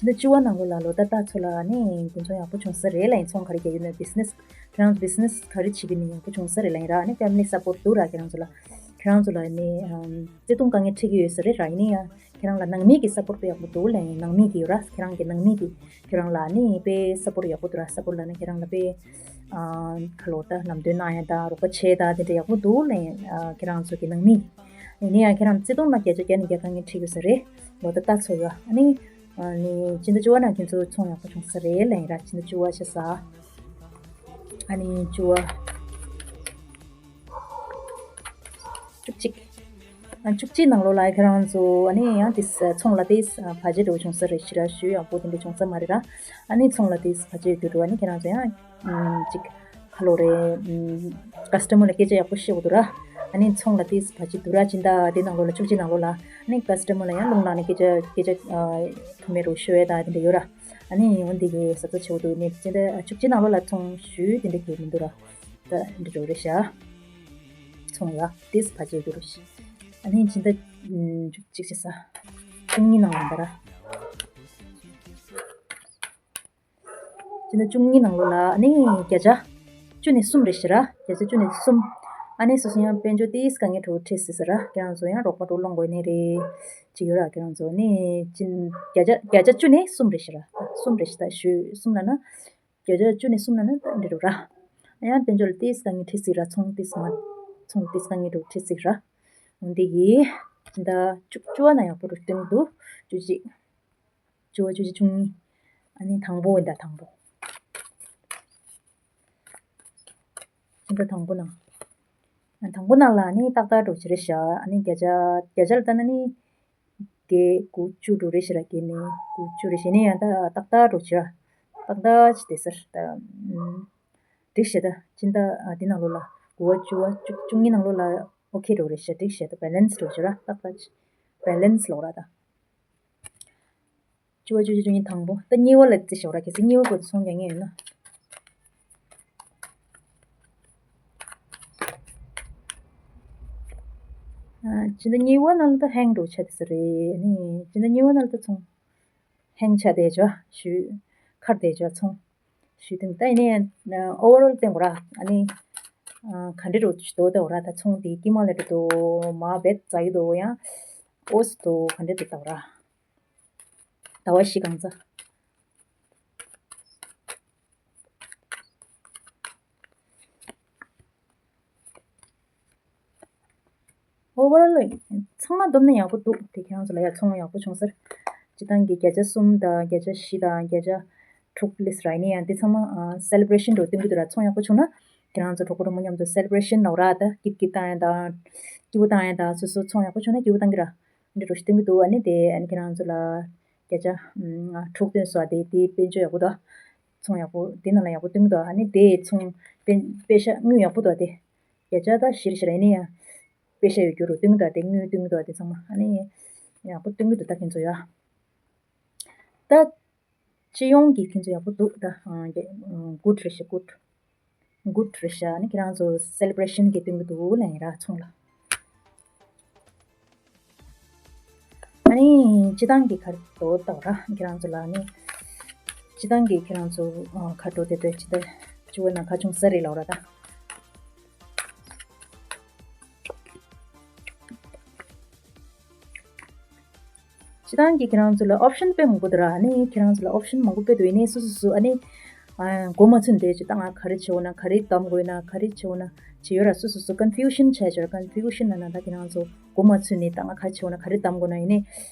ཕྱི་ཟླ་བཅུ་པ་ནང་ལོགས་ལ་ལོ་ཟླ་ལྟ་ཚོ་ལ་ནི་དགུན་ཚོང་ཡག་པོ་བྱུང་ས་རེད་ལ་ཡིན། ཚོང་ག་རེ་རྒྱག་ཡོད་ན་བི་ཛི་ནེ་སི་ཁྱེད་རང་ཚོ་བི་ཛི་ནེ་སི་ག་རེ་བྱེད་ཀྱི་ནི་ཡག་པོ་བྱུང་ས་རེད་ལ་ཡིན་ར། ཨ་ནི་ཕེ་མི་ལི་སབ་པོར་ཊི་འདུག་ར། ཁྱེད་རང་ཚོ་ལ་ཁྱེད་རང་ཚོ་ལ་ནི་བརྩེ་དུང་དཀའ་ངལ་འཕྲད་ཀྱི་ཡོད་ས་རེད་ར། ཡིན་ནའི་ཡང་ཁྱེད་རང་ལ་ནང་མི་གི་སབ་པོར་ཊི་དཔེ་ཡག་པོ་འདུག་ལ་ཡིན། ནང་མི་གི་ཡོད་ར། ཁྱེད་རང་གི་ནང་མི་གི་ཁྱེད་རང་ལ་ནི་དཔེ་སབ་པོར་ཊི་ཡག་པོ་འདུག་ར། སབ་པོར་ཊི་ལ་ནི་ཁྱེད་རང་ལ་དཔེ་ཨ་ཁ་ལོ་ད་ལམ་སྟོན་གནང་ཡ་ད་རོགས་པ་བྱས་ད་དེ་འདྲ་ཡག་པོ་འདུག་ལ་ཡིན། ཨ་ཁྱེད་རང་ཚོ་གི་ནང་མི་ཡིན་ནའི་ཡང་ཁྱེད་རང་བརྩེ་དུང་ལ་བརྒྱ་ཆ་བརྒྱ་ནས་བརྒྱ་དཀའ་ངལ་འཕྲད་ཀྱི་ཡོད་ས་རེད། ལོ་ད་ལྟ་ཚོ་ཡོད། ཨ་ནི་ཨ་ནི་ཕྱི་ཟླ་བཅུ་པ་ནང་ཁྱེད་ཚོ་ཚོང་ཡག་པོ་བྱུང་ས་རེད་ལ་ཡིན་ར། ཕྱི་ཟླ་བཅུ་པ་ཤ་ས། ཨ་ནི་བཅུ་པ། བཅུ་གཅིག་ཨ་བཅུ་གཅིག་ནང་ལོགས་ལ་ཁྱེད་རང་ཚོ་ཨ་ནི་ཡང་དེ་ཚོང་ལ་དེ་བར་ཆད་འགྲོ་བྱུང་ས་རེད་ཤི་ར། ཞུ་ཡག་པོ་དེ་འདྲ་བྱུང་ས་མ་རེད་ར། ཨ་ནི་ཚོང་ལ་དེ་བར་ཆད་ཡོད་རྒྱུ་འགྲོ། ཨ་ནི་ཁྱེད་རང་ཚོ་ཡང་ཅིག་ཁ་ལོ་རེ་ཀ་སི་ཊ་མར་ལ་སྐད་ཆ་ཡག་པོ་བཤད་དགོས་འདུག་ར། ཨ་ནི་ཚོང་ལ་དེ་བར་ཆད་འདུག་ར། སྤྱི་ཟླ་དེ་ནང་ལོགས་ལ་བཅུ་གཅིག་ནང་ལོགས་ལ་ཨ་ནི་ཀ་སི་ཊ་མར་ལ་ཡང་རླུང་ལངས་ནས་སྐད་ཆ་སྐད་ཆ་ཐོག་མེད་རུ་ཤོད་ཡ་ད་དེ་འདྲ་ཡོད་ར། ཨ་ནི་འོན་ཏེ་གི་གཟབ་གཟབ་བྱེད་དགོས་འདུག་ནི་སྤྱི་ཟླ་བཅུ་གཅིག་ནང་ལོགས་ལ་ཚོང་ཞུས་དེ་འདྲ་གི་མི་འདུག་ར། ད་འདི་འགྲོ་རེད་ཤག་ཚོང་ཡ་དེས་བར་ཆད་འགྱུར་རོ་ཤི། ཨ་ནི་ཕྱི་ཟླ་ཨུམ་བཅུ་གཅིག་བྱེད་ས། བཅུ་གཉིས་ནང་ལ་འདར། ཕྱི་ཟླ་བཅུ་གཉིས་ནང་ལོ་ལ་ཨ་ནི་བརྒྱ་ཆ་བཅུ་ནས་གསུམ་རེད་ཤི་ར། བརྒྱ་ཆ་བཅུ་ནས་གསུམ། ཨ་ནི་སོ་སོ་ཡང་དཔལ་འབྱོར་ཏིས་དཀའ་ངལ་འཕྲད་འཕྲད་སྲིད་ས་ར། ཁྱེད་རང་ཚོ་ཡང་རོགས་པ་འགྲོ་སློང་དགོས་ནི་རེད། ཅི་ཡོད་ར་ཁྱེད་རང་ཚོ་ནི་ཕྱི་བརྒྱ་ཆ་བརྒྱ་ཆ་བཅུ་ནས་གསུམ་རེད་ཤི་ར། གསུམ་རེད་ཤི་ད་ཞུ་གསུམ་ལ་ན། བརྒྱ་ཆ་བཅུ་ནས་གསུམ་ན་ནི་འདི་རུ་ར། ཡང་དཔལ་འབྱོར་ལ་ཏིས་དཀའ་ངལ་འཕྲད་སྲིད་ར། ཚོང་ཏིས་མ། ཚོང་ཏིས་དཀའ་ངལ་འཕྲད་སྲིད་ར། འོན་ཏེ་གི་ད་བཅུ་བཅུ་བ་ན་ཡག་པོ་རུ་སྟོན་འདུག་བཅུ་གཅིག་བཅུ་བ་བཅུ་གཅིག་བཅུ་གཉིས། ཨ་ནི་དང་པོ་འདི་དང་པོ། ད་དང་པོ་ནང་། ཨ་དང་པོ་ནང་ལ་ནི་ཏག་ཏག་འགྲོ་ཆེ་རེད་ཤག་ཨ་ནི་བརྒྱ་ཆ་བརྒྱ་ཆ་ལ་ལྟ་ན་ནི། དགེ་དགུ་བཅུ་འགྲོ་རེད་ཤག་ར། དགེ་ནི་དགུ་བཅུ་རེད་ཤག་ནི་ཡང་ད་ཏག་ཏག་འགྲོ་ཆེ་ར། ཏག་ཏག་ཅི་དེ་སར་ད། འགྲིག་ཤག་ད་ཕྱི་ཟླ་འདི་ནང་ལོ་ལ་དགུ་བ་བཅུ་བ་བཅུ་བཅུ་གཉིས་ནང་ལོ་ལ་ཨོ་ཁེ་འགྲོ་རེད་ཤག་འགྲིག་ཤག་ད་བེ་ལན་སི་འགྲོ་ཆེ་ར། ཏག་ཏག་ཅི་བེ་ལན་སི་ལོག་ར་ད། བཅུ་བ་བཅུ་གཅིག་བཅུ་གཉིས་དང་པོ། ད་གཉིས་པ་ལ་རྩི་ཞོག་ར། གལ་སྲིད་གཉིས་པ་བར་དུ་ཚོང་རྒྱག་མཁན་ཡོད་ན། སྤྱི་ཟླ་གཉིས་པ་ནང་ལ་ད་ཧེང་འགྲོ་ཆ་དེ་ས་རེད། ཨ་ནི་སྤྱི་ཟླ་གཉིས་པ་ནང་ལ་ད་ཚོང་ཧེང་ཆ་དེ་ཅོ་ཞུ་ཁར་དེ་ཅོ་ཚོང་ཞུ་དེ་ད་ཡིན་ནའི་ཨོ་ཝར་ཨོལ་བསྟན་གོ་ར། ཨ་ནི་ག་འདྲེ་རུ་ཞུ་དོ་ད་གོ་ར། ད་ཚོང་དེ་ཀི་མ་ལེ་འགྲོ་དོ་མ་བེད་ཛ་ཡི་དོ་ཡང་ཨོས་དོ་ག་འདྲེ་དུ་ད་གོ་ར། ཟླ་བ་བཞི་གང་ཚ། ཨོ་ཝར་ཨོལ་ཚང་མ་བསྡོམས་ན་ཡག་པོ་འདུག་དེ་ཁྱེད་རང་ཚོ་ལ་ཡ་ཚོང་ཡག་པོ་བྱུང་ཟེར། སྤྱི་བཏང་གི་བརྒྱ་ཆ་གསུམ་དང་བརྒྱ་ཆ་བཞི་དང་བརྒྱ་ཆ་དྲུག་ལས་ར་ཡིན་ན་ཡང་འདི་ཚང་མ་སེ་ལེ་བྷ་རེ་ཤན་འགྲོ་སྟོན་གི་འདུག་ར། ཚོང་ཡག་པོ་བྱུང་ན་ཁྱེད་རང་ཚོ་གྲོགས་པོ་གྲོགས་མོ་མཉམ་དུ་སེ་ལེ་བྷ་རེ་ཤན་ལབ་ར། ད་སྐྱིབ་སྐྱིབ་བཏང་ཡ་དང་སྐྱིད་པོ་བཏང་ཡ་དང་སོ་སོ་ཚོང་ཡག་པོ་བྱུང་ན་སྐྱིད་པོ་བཏང་གི་ར། འདི་འགྲོ་ཞིག་སྟོན་གི་འདུག་ཨ་ནི་དེ་ཨ་ནི་ཁྱེད་རང་ཚོ་ལ་བརྒྱ་ཆ་ཨ་དྲུག་བཏོན་སོང་། དེ་དེ་དཔལ་འབྱོར་ཡག་པོ་འདུག་ཚོང་ཡག་པོ་དེ་ནང་ལ་ཡག་པོ་སྟོན་གི་འདུག་ཨ་ནི་དེ་ཚོང་དཔེ་དཔེ་ཤ་དངུལ་ཡག་པོ་འདུག་དེ་བརྒྱ་ཆ་ད་བཞིར་བཞིར་ཨ་ནི་ཡང་དཔེ་ཤ་ཡོད་རྒྱུ་རུ་སྟོན་གི་འདུག་དེ་དངུལ་སྟོན་གི་འདུག་དེ་ཚང་མ་ཨ་ནི་ཡག་པོ་སྟོན་གི་འདུག་ད་ཁྱེད་ཚོ་ཡ་ད། སྤྱི་ཡོངས་ཀྱི་ཁྱེད་ཚོ་ཡག་པོ་འདུག་ད་གུད་རེད་ཤག་གུད། གུད་རེད་ཤག་ཨ་ནི་ཁྱེད་རང་ཚོ་སེ་ལེ་བྷ་རེ་ཤན་གྱི་སྟོན་གི་འདུག་ལབ་ཡིན་ར་ཚོང་ལ། ཨ་ནི་སྤྱི་བཏང་གི་གར་དོ་ལྟ་བ་ར་ཁྱེད་རང་ཚོ་ལ་ཨ་ནི་སྤྱི་བཏང་གི་ཁྱེད་རང་ཚོ་གར་དོ་དེ་དོ་སྤྱི་ཟླ་བཅུ་པ་ནང་ག་བྱུང་ས་རེད་ལབ་ར་ད། སྤྱི་བཏང་གི་ཁྱེད་རང་ཚོ་ལ་ཨོབ་ཤན་དཔེ་མང་པོ་འདུག་ར། ཨ་ནི་ཁྱེད་རང་ཚོ་ལ་ཨོབ་ཤན་མང་པོ་དཔེ་འདུག་ཡིན་ནའི་སོ་སོ་སོ་ཨ་ནི་ཨ་མགོ་མ་ཚོས་འདོད་ཅིག་ད་ང་ག་རེ་བྱེད་འོ་ན་ག་རེ་གདམ་དགོས་ན་ག་རེ་བྱེད་འོ་ན་བྱེད་ཡོད་ར། སོ་སོ་སོ་ཀོན་ཕིའུ་ཤན་ཆགས་ཡོད་ར། ཀོན་ཕིའུ་ཤན་ན་ན་ད་ཁྱེད་རང་ཚོ་མགོ་མ་ཚོས་ནས་ད་ང་ག་རེ་བྱེད་འོ་ན་ག་རེ་གདམ་དགོས་ན་ཡིན་ནའི་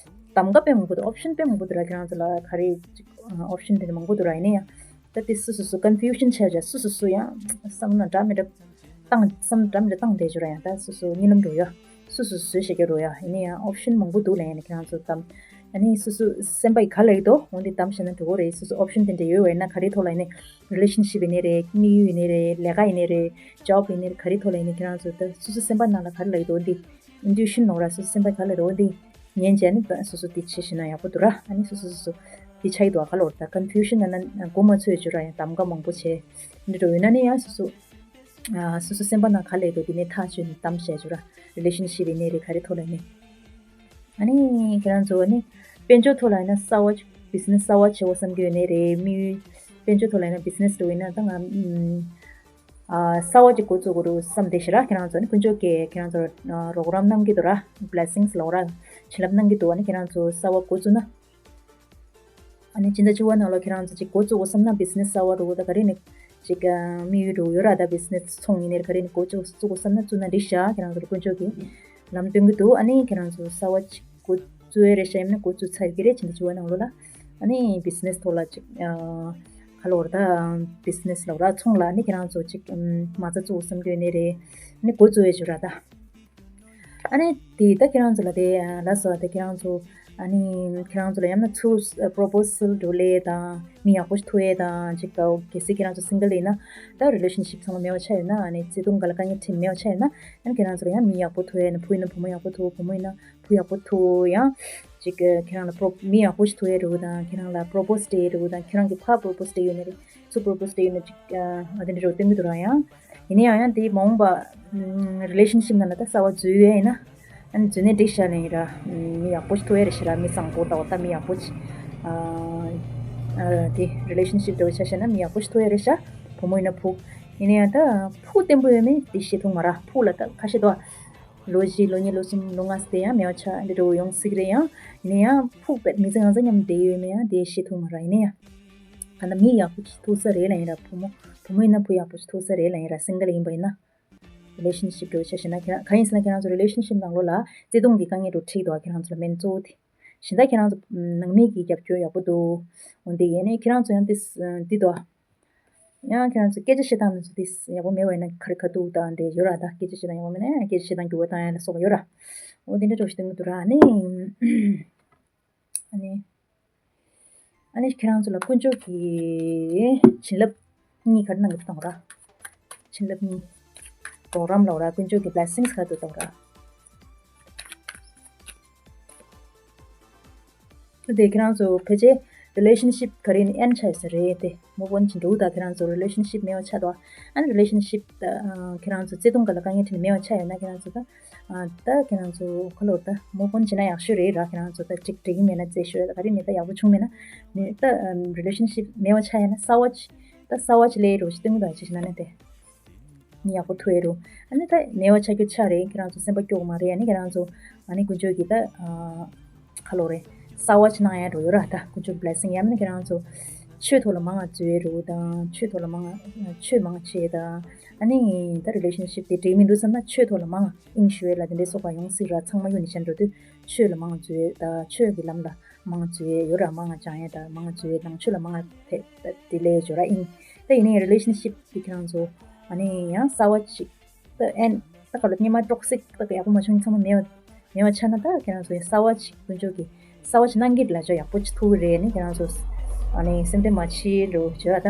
གདམ་ག་དཔེ་མང་པོ་འདུག་ཨོབ་ཤན་དཔེ་མང་པོ་འདུག་ར། ཁྱེད་རང་ཚོ་ལ་ག་རེ་ཅིག་ཨོབ་ཤན་དེ་འདྲ་མང་པོ་འདུག་ར། ཡིན་ནའི་ཡང་ད་དེ་སོ་སོ་སོ་ཀོན་ཕིའུ་ཤན་ཆགས་ཡོད་ར། སོ་སོ་སོ་ཡང་བསམ་ན་འདྲ་མི་འདྲ། བཏང་བསམ་འདྲ་མི་འདྲ་བཏང་བསྡད་རྒྱུ་ར། ཡང་ད་སོ་སོ་གཉིད་ལམ་འགྲོ་ཡ། སོ་སོ་བཟོས་བྱེད་རྒྱུ་རོ་ཡ། ཡིན་ན་ཡང་ཨོབ་ཤན་མང་པོ་འདུག་ལ་ཡིན་ན་ཁྱེད་རང་ཚོ་གདམ། ཨ་ནི་སོ་སོ་སེམས་པ་ཡི་ག་ལ་ཡོད་དོ་འོན་ཏེ་གདམ་བྱས་ན་འགྲོ་གི་རེད། སོ་སོ་ཨོབ་ཤན་དེ་འདྲ་ཡོད་བས་ན་ག་རེ་ཐོག་ལ་ཡིན་ནའི་རི་ལེ་ཤན་ཤིབ་ཡིན་ནའི་རེད། དམིགས་ཡུལ་ཡིན་ནའི་རེད། ལས་ཀ་ཡིན་ནའི་རེད། ཇོབ་ཡིན་ནའི་རེད། ག་རེ་ཐོག་ལ་ཡིན་ནའི་ཁྱེད་རང་ཚོ་ད་སོ་སོ་སེམས་པ་ནང་ལ་ག་རེ་ལ་ཡོད་དོ་འདི་ཨིན་ཊུ་ཨི་ཤན་ནོག་ར། སོ་སོ་སེམས་པ་ག་ལ་ཡོད་དོ་འདི་ཉན་བྱས་ནི་ད་སོ་སོ་དེ་བྱེད་ཤེས་ན་ཡག་པོ་འདུག་ར། ཨ་ནི་སོ་སོ་སོ་སོ་དེ་ཆགས་ཀྱི་འདུག་ག་ལོར་ད་ཀོན་ཕིའུ་ཤན་ན་ན་མགོ་མ་ཚོས་རྒྱུ་ར། ཡང་གདམ་ག་མང་པོ་བྱས་འདི་འགྲོ་ཡོད་ན་ནི་ཡང་སོ་སོ། ཨ་སོ་སོ་སེམས་པ་ནང་ག་ལས་འདུག་དེ་ནས་ཐག་ཆོད་ནས་གཏམ་བཤད་རྒྱུ་ར། རི་ལེ་ཤན་ཤིབ་ཡིན་ནའི་རེད། ག་རེ་ཐོག་ལ་ཡིན་ནའི། ཨ་ནི་ཁྱེད་རང་ཚོ་ནི་དཔལ་འབྱོར་ཐོག་ལ་ཡིན་ན་གསར་བ་བི་ཛི་ནེ་སི་གསར་བ་བྱེད་འོ་བསམ་གྱི་ཡོད་ནའི་རེད། མི་དཔལ་འབྱོར་ཐོག་ལ་ཡིན་ན་བི་ཛི་ནེ་སི་འགྲོ་ཡིན་ན་ད་ང་ཨམ་ཨ་གསར་བ་ཅིག་འགོ་བཙུགས་དགོས་འདུག་བསམ་བསྡད་ཤག་ར། ཁྱེད་རང་ཚོ་ནི་དཀོན་མཆོག་གིས་ཁྱེད་རང་ཚོར་ཨ་རོགས་རམ་གནང་གི་འདུག་ར། བྷི་ལེ་སིང་སི་ལབ་ར། བྱིན་རླབས་གནང་གི་འདུག་ཨ་ནི་ཁྱེད་རང་ཚོ་གསར་བ་འགོ་བཙུགས་ན། ཨ་ནི་སྤྱི་ཟླ་བཅུ་པ་ནང་ལ་ཁྱེད་རང་ཚོ་ཅིག་འགོ་བཙུགས་དགོས་བསམ་ན་བི་ཛི་ནེ་སི་གསར་བ་འགྲོ་དགོས་ད་ག་རེ་ནི་ཅིག་ཨ་དམིགས་ཡུལ་འགྲོ་ཡོད་ར། ད་བི་ཛི་ནེ་སི་ཚོང་ཡིན་ནའི་ག་རེ་ནི་འགོ་བཙུགས་བཙུགས་དགོས་བསམ་ན་བཙུགས་ན་འགྲིག་ཤག་ཁྱེད་རང་ཚོ་ལ་དཀོན་མཆོག་གིས་ལམ་སྟོན་གྱི་འདུག་ཨ་ནི་ཁྱེད་རང་ཚོ་གསར་བ་ཅིག་འགོ་བཙུགས་ཡོད་རེད་ཤག་ཡིན་ན་འགོ་བཙུགས་ཚར་གི་རེད། སྤྱི་ཟླ་བཅུ་པ་ནང་ལོ་ལ་ཨ་ནི་བི་ཛི་ནེ་སི་ཐོག་ལ་ཅིག་ཨ་ག་ལོར་ད་བི་ཛི་ནེ་སི་ལོར་ད་ཚོང་ལ་ཨ་ནི་ཁྱེད་རང་ཚོ་ཅིག་ཨམ་མ་རྩ་བཙུགས་བསམ་གྱི་ཡོད་ནའི་རེད། ཨ་ནི་འགོ་བཙུགས་ཡོད་ཅིག་ར་ད། ཨ་ནི་དེ་ད་ཁྱེད་རང་ཚོ་ལ་དེ་ལ་སོ་ད་ཁྱེད་རང་ཚོ་ཨ་ནི་ཁྱེད་རང་ཚོ་ལ་ཡང་ན་ཚུར་པོ་རོ་པོ་སལ་འགྲོ་ལེ་དང་མི་ཡག་པོ་ཞིག་ཐུག་ཡས་དང་ཅིག་ད་གལ་སྲིད་ཁྱེད་རང་ཚོ་སིང་གལ་ཡིན་ན་ད་རི་ལེ་ཤན་ཤིབ་ཚང་མ་མེད་པ་ཆགས་ཡོད་ན་ཨ་ནི་བརྩེ་དུང་ག་ལ་དཀའ་ངལ་འཕྲད་མེད་པ་ཆགས་ཡོད་ན་ཨ་ནི་ཁྱེད་རང་ཚོ་ལ་ཡང་མི་ཡག་པོ་ཐུག་ཡས་ན་བུ་ཡིན་ན་བུ་མོ་ཡག་པོ་ཐུག་བུ་མོ་ཡིན་ན་བུ་ཡག་པོ་ཐུག་ཡང་ཅིག་ཁྱེད་རང་ལ་པོ་རོ་མི་ཡག་པོ་ཞིག་ཐུག་ཡས་འགྲོ་དང་ཁྱེད་རང་ལ་པོ་རོ་པོ་སི་བྱས་འགྲོ་དང་ཁྱེད་རང་གི་ཕར་པོ་རོ་པོ་སི་བྱས་ཡོད་ན་རེད། ཚུར་པོ་རོ་པོ་སི་བྱས་ཡོད་ན་ཅིག་ཨ་དེ་འདྲ་རོ་སྟོན་གྱི་འདུག་ར། ཡང་ཡིན་ན་ཡང་ཡང་དེ་མ་འོངས་པ་རི་ལེ་ཤན་ཤིབ་ནང་ལ་ད་གསར་བ་འཛུལ་ཡོད་ཡིན་ན་ཨ་ནི་འཛུལ་ནས་འགྲིག་ཤག་ལབ་ཡིན་ར། མི་ཡག་པོ་ཞིག་ཐུག་ཡ་རེད་ཤག་ར། མི་བཟང་པོ་ལྟ་བུ་ད་མི་ཡག་པོ་ཅིག་ཨ་དེ་རི་ལེ་ཤན་ཤིབ་འདྲ་བོ་ཆ་བཞག་ན་མི་ཡག་པོ་ཞིག་ཐུག་ཡ་རེད་ཤག་བུ་མོ་ཡིན་ན་བུ། ཡིན་ན་ཡང་ད་ཕུགས་བརྟན་པོ་ཡོད་མེད་དེ་ཤེས་ཐུབ་མ་ར། ཕུགས་ལ་ད་ཁ་ཤས་འདུག་ཨ། ལོ་བཞི་ལོ་གཉིས་ལོ་གསུམ་ལོ་ལྔ་ཙམ་ཡང་མེད་པ་ཆགས་འདྲ་བོ་ཡོང་སྲིད་ཀྱི་རེད། ཡང་ཡིན་ན་ཡང་ཕུགས་པད་མི་ཚེ་གང་ཚང་མཉམ་བསྡད་ཡོད་མེད་ཡང་དེ་ཤེས་ཐུབ་མ་ར། ཡིན་ན་ཡང་ད་ལྟ་མི་ཡག་པོ་ཅིག་ཐུག་ས་རེད་ལབ་ཡིན་ར། བུ་མོ་བུ་མོ་ཡིན་ན་བུ་ཡག་པོ་ཅིག་ཐུག་ས་རེད་ལབ་ཡིན་ར། སིང་གལ་ཡིན་པ་ཡིན་ན། རི་ལེ་ཤན་ཤིབ་འདྲ་བོ་ཆ་བཞག་ན་ཁྱེད་རང་གང་ཡིན་ཟེར་ན་ཁྱེད་རང་ཚོ་རི་ལེ་ཤན་ཤིབ་ནང་ལོགས་ལ་བརྩེ་དུང་གི་དཀའ་ངལ་འདྲ་བོ་འཕྲད་ཀྱི་འདུག་ཁྱེད་རང་ཚོ་ལ་མེན་གཙོ་བོ་དེ། གཞན་དག་ཁྱེད་རང་ཚོ་ནང་མི་གི་རྒྱབ་སྐྱོར་ཡག་པོ་འདུག་འོན་ཏེ་ཡིན་ནའི་ཁྱེད་རང་ཚོ་ཡང་དེ་འདི་འདུག་ཡང་ཁྱེད་རང་ཚོ་སྐད་ཆ་བཤད་སྟངས་དེ་ཚོ་དེ་ཡག་པོ་མེད་པ་ཡིན་ན་ཁ་རི་ཁ་ཐུག་དང་འདྲ་ཡོད་ར། ད་སྐད་ཆ་བཤད་སྟངས་ཡག་པོ་མེད་ན་ཡང་སྐད་ཆ་བཤད་སྟངས་འགྱུར་བ་བཏང་ཡ་ལ་སོགས་པ་ཡོད་ར། འོ་དེ་འདྲ་འདྲ་བོ་ཞིག་སྟོན་གྱི་འདུག་ར། ཨ་ནི། ཨ་ནི། ཨ་ནི་ཁྱེད་རང་ཚོ་ལ་དཀོན་མཆོག་གི་བྱིན་རླབས་གཉིས་ག་རེ་གནང་གི་འདུག་ར། བྱིན་རླབས་གཉིས། རོགས་རམ་ལབ་ར། དཀོན་མཆོག་གི་བྷི་ལེ་སིང་སི་ག་རེ་འདུག་ར། དེ་ཁྱེད་རང་ཚོ་ཕལ་ཆེར་ རི་ལེ་ཤན་ཤིབ་ག་རེ་ནི་ཨེན་ཆགས་ཡོད་ས་རེད་དེ། མུ་བོན་བྱེད་འགྲོ་ད་ཁྱེད་རང་ཚོ་རི་ལེ་ཤན་ཤིབ་མེད་པ་ཆགས་འདུག་ཨ་ནི་རི་ལེ་ཤན་ཤིབ་ད་ཁྱེད་རང་ཚོ་བརྩེ་དུང་སྒང་ལ་དཀའ་ངལ་འཕྲད་ནས་མེད་པ་ཆགས་ཡོད་ན་ཁྱེད་རང་ཚོ་ད་ད་ཁྱེད་རང་ཚོ་ཁ་ལོར་ད་མུ་བོན་བྱེད་ན་ཡག་ཤོས་རེད་ར། ཁྱེད་རང་ཚོ་ད་ཅིག་འགྲིག་གི་མེད་ན་རྩེ་ཤོས་ད་ག་རེ་མེད་ད་ཡག་པོ་བྱུང་མེད་ན་ནི་ད་རི་ལེ་ཤན་ཤིབ་མེད་པ་ཆགས་ཡོད་ན་ས་བ་ཅིག་ད་ས་བ་ཅིག་ལས་རོ་ཞིག་སྟོན་གི་ད་ཅི་ཞིག་ན་ནི་དེ། མི་ཡག་པོ་ཐུག་ཡ་རུ། ཨ་ནི་ད་ནེ་བ་ཆ་རྒྱུ་ཆ་རེད། ཁྱེད་རང་ཚོ་སེམས་པ་སྐྱོ་གི་མ་རེད། ཨ་ནི་ཁྱེད་རང་ཚོ་ཨ་ནི་དཀོན་མཆོག་གིས་ད་ཁ་ལོ་རེད། ས་བ་ཆ་གནང་ཡ་འགྲོ་ཡོད་ར། ད་དཀོན་མཆོག་གི་བི་ལེ་སིང་ཡ། ཨ་ནི་ཁྱེད་རང་ཚོ་ཆོས་ཐོག་ལ་མང་ང་འཛུལ་ཡ་རུ་དང་ཆོས་ཐོག་ལ་མང་ང་ཆོས་མང་ང་བྱེད་དང་། ཨ་ནི་ད་རི་ལེ་ཤན་ཤིབ་དེ་འགྲིག་མི་འདུག་བསམ་ན་ཆོས་ཐོག་ལ་མང་ང་དབྱིངས་ཞུ་ཡ་ལ་དེ་འདྲའི་སོགས་པ་ཡོང་སྲིད་ར། ཚང་མ་གཡུག་ནས་བཞག་འགྲོ་དུས་ཆོས་ལ་མང་ང་འཛུལ་ཡ་དང་ཆོས་ཀྱི་ལམ་ལ་མང་ང་འཛུལ་ཡ་ཡོད་ར། མང་ང་སྦྱང་ཡ་དང་མང་ང་འཛུལ་ཡ་ནང་ཆོས་ལ་མང་ང་དེ་དེ་ལས་འཇོ་ར་ཨིན། ད་ཡིན་ནའི་རི་ལེ་ཤན་ཤིབ་དེ་ཁྱེད་རང་ཚོ་ཨ་ནི་ཡང་གསར་བ་ཅིག་ད་ཨེན་ད་ག་ལ་སྙེ་མ་ཏོག་སིག་ད་ཡག་པོ་མ་བྱུང་ཚང་མ་མེད་པ་མེད་པ་ཆགས་ན་ད་ཁྱེད་རང་ཚོ་ཡང་གསར་བ་ཅིག་དཀོན་མཆོག་གིས་གསར་བ་ཅིག་གནང་གི་ལ་ཅོ་ཡག་པོ་ཅིག་ཐུག་གི་རེད། ཨ་ནི་ཁྱེད་རང་ཚོ་ཨ་ནི་སེམས་ཁྲལ་མ་བྱེད་རོ་བྱོས་ཨ། ད་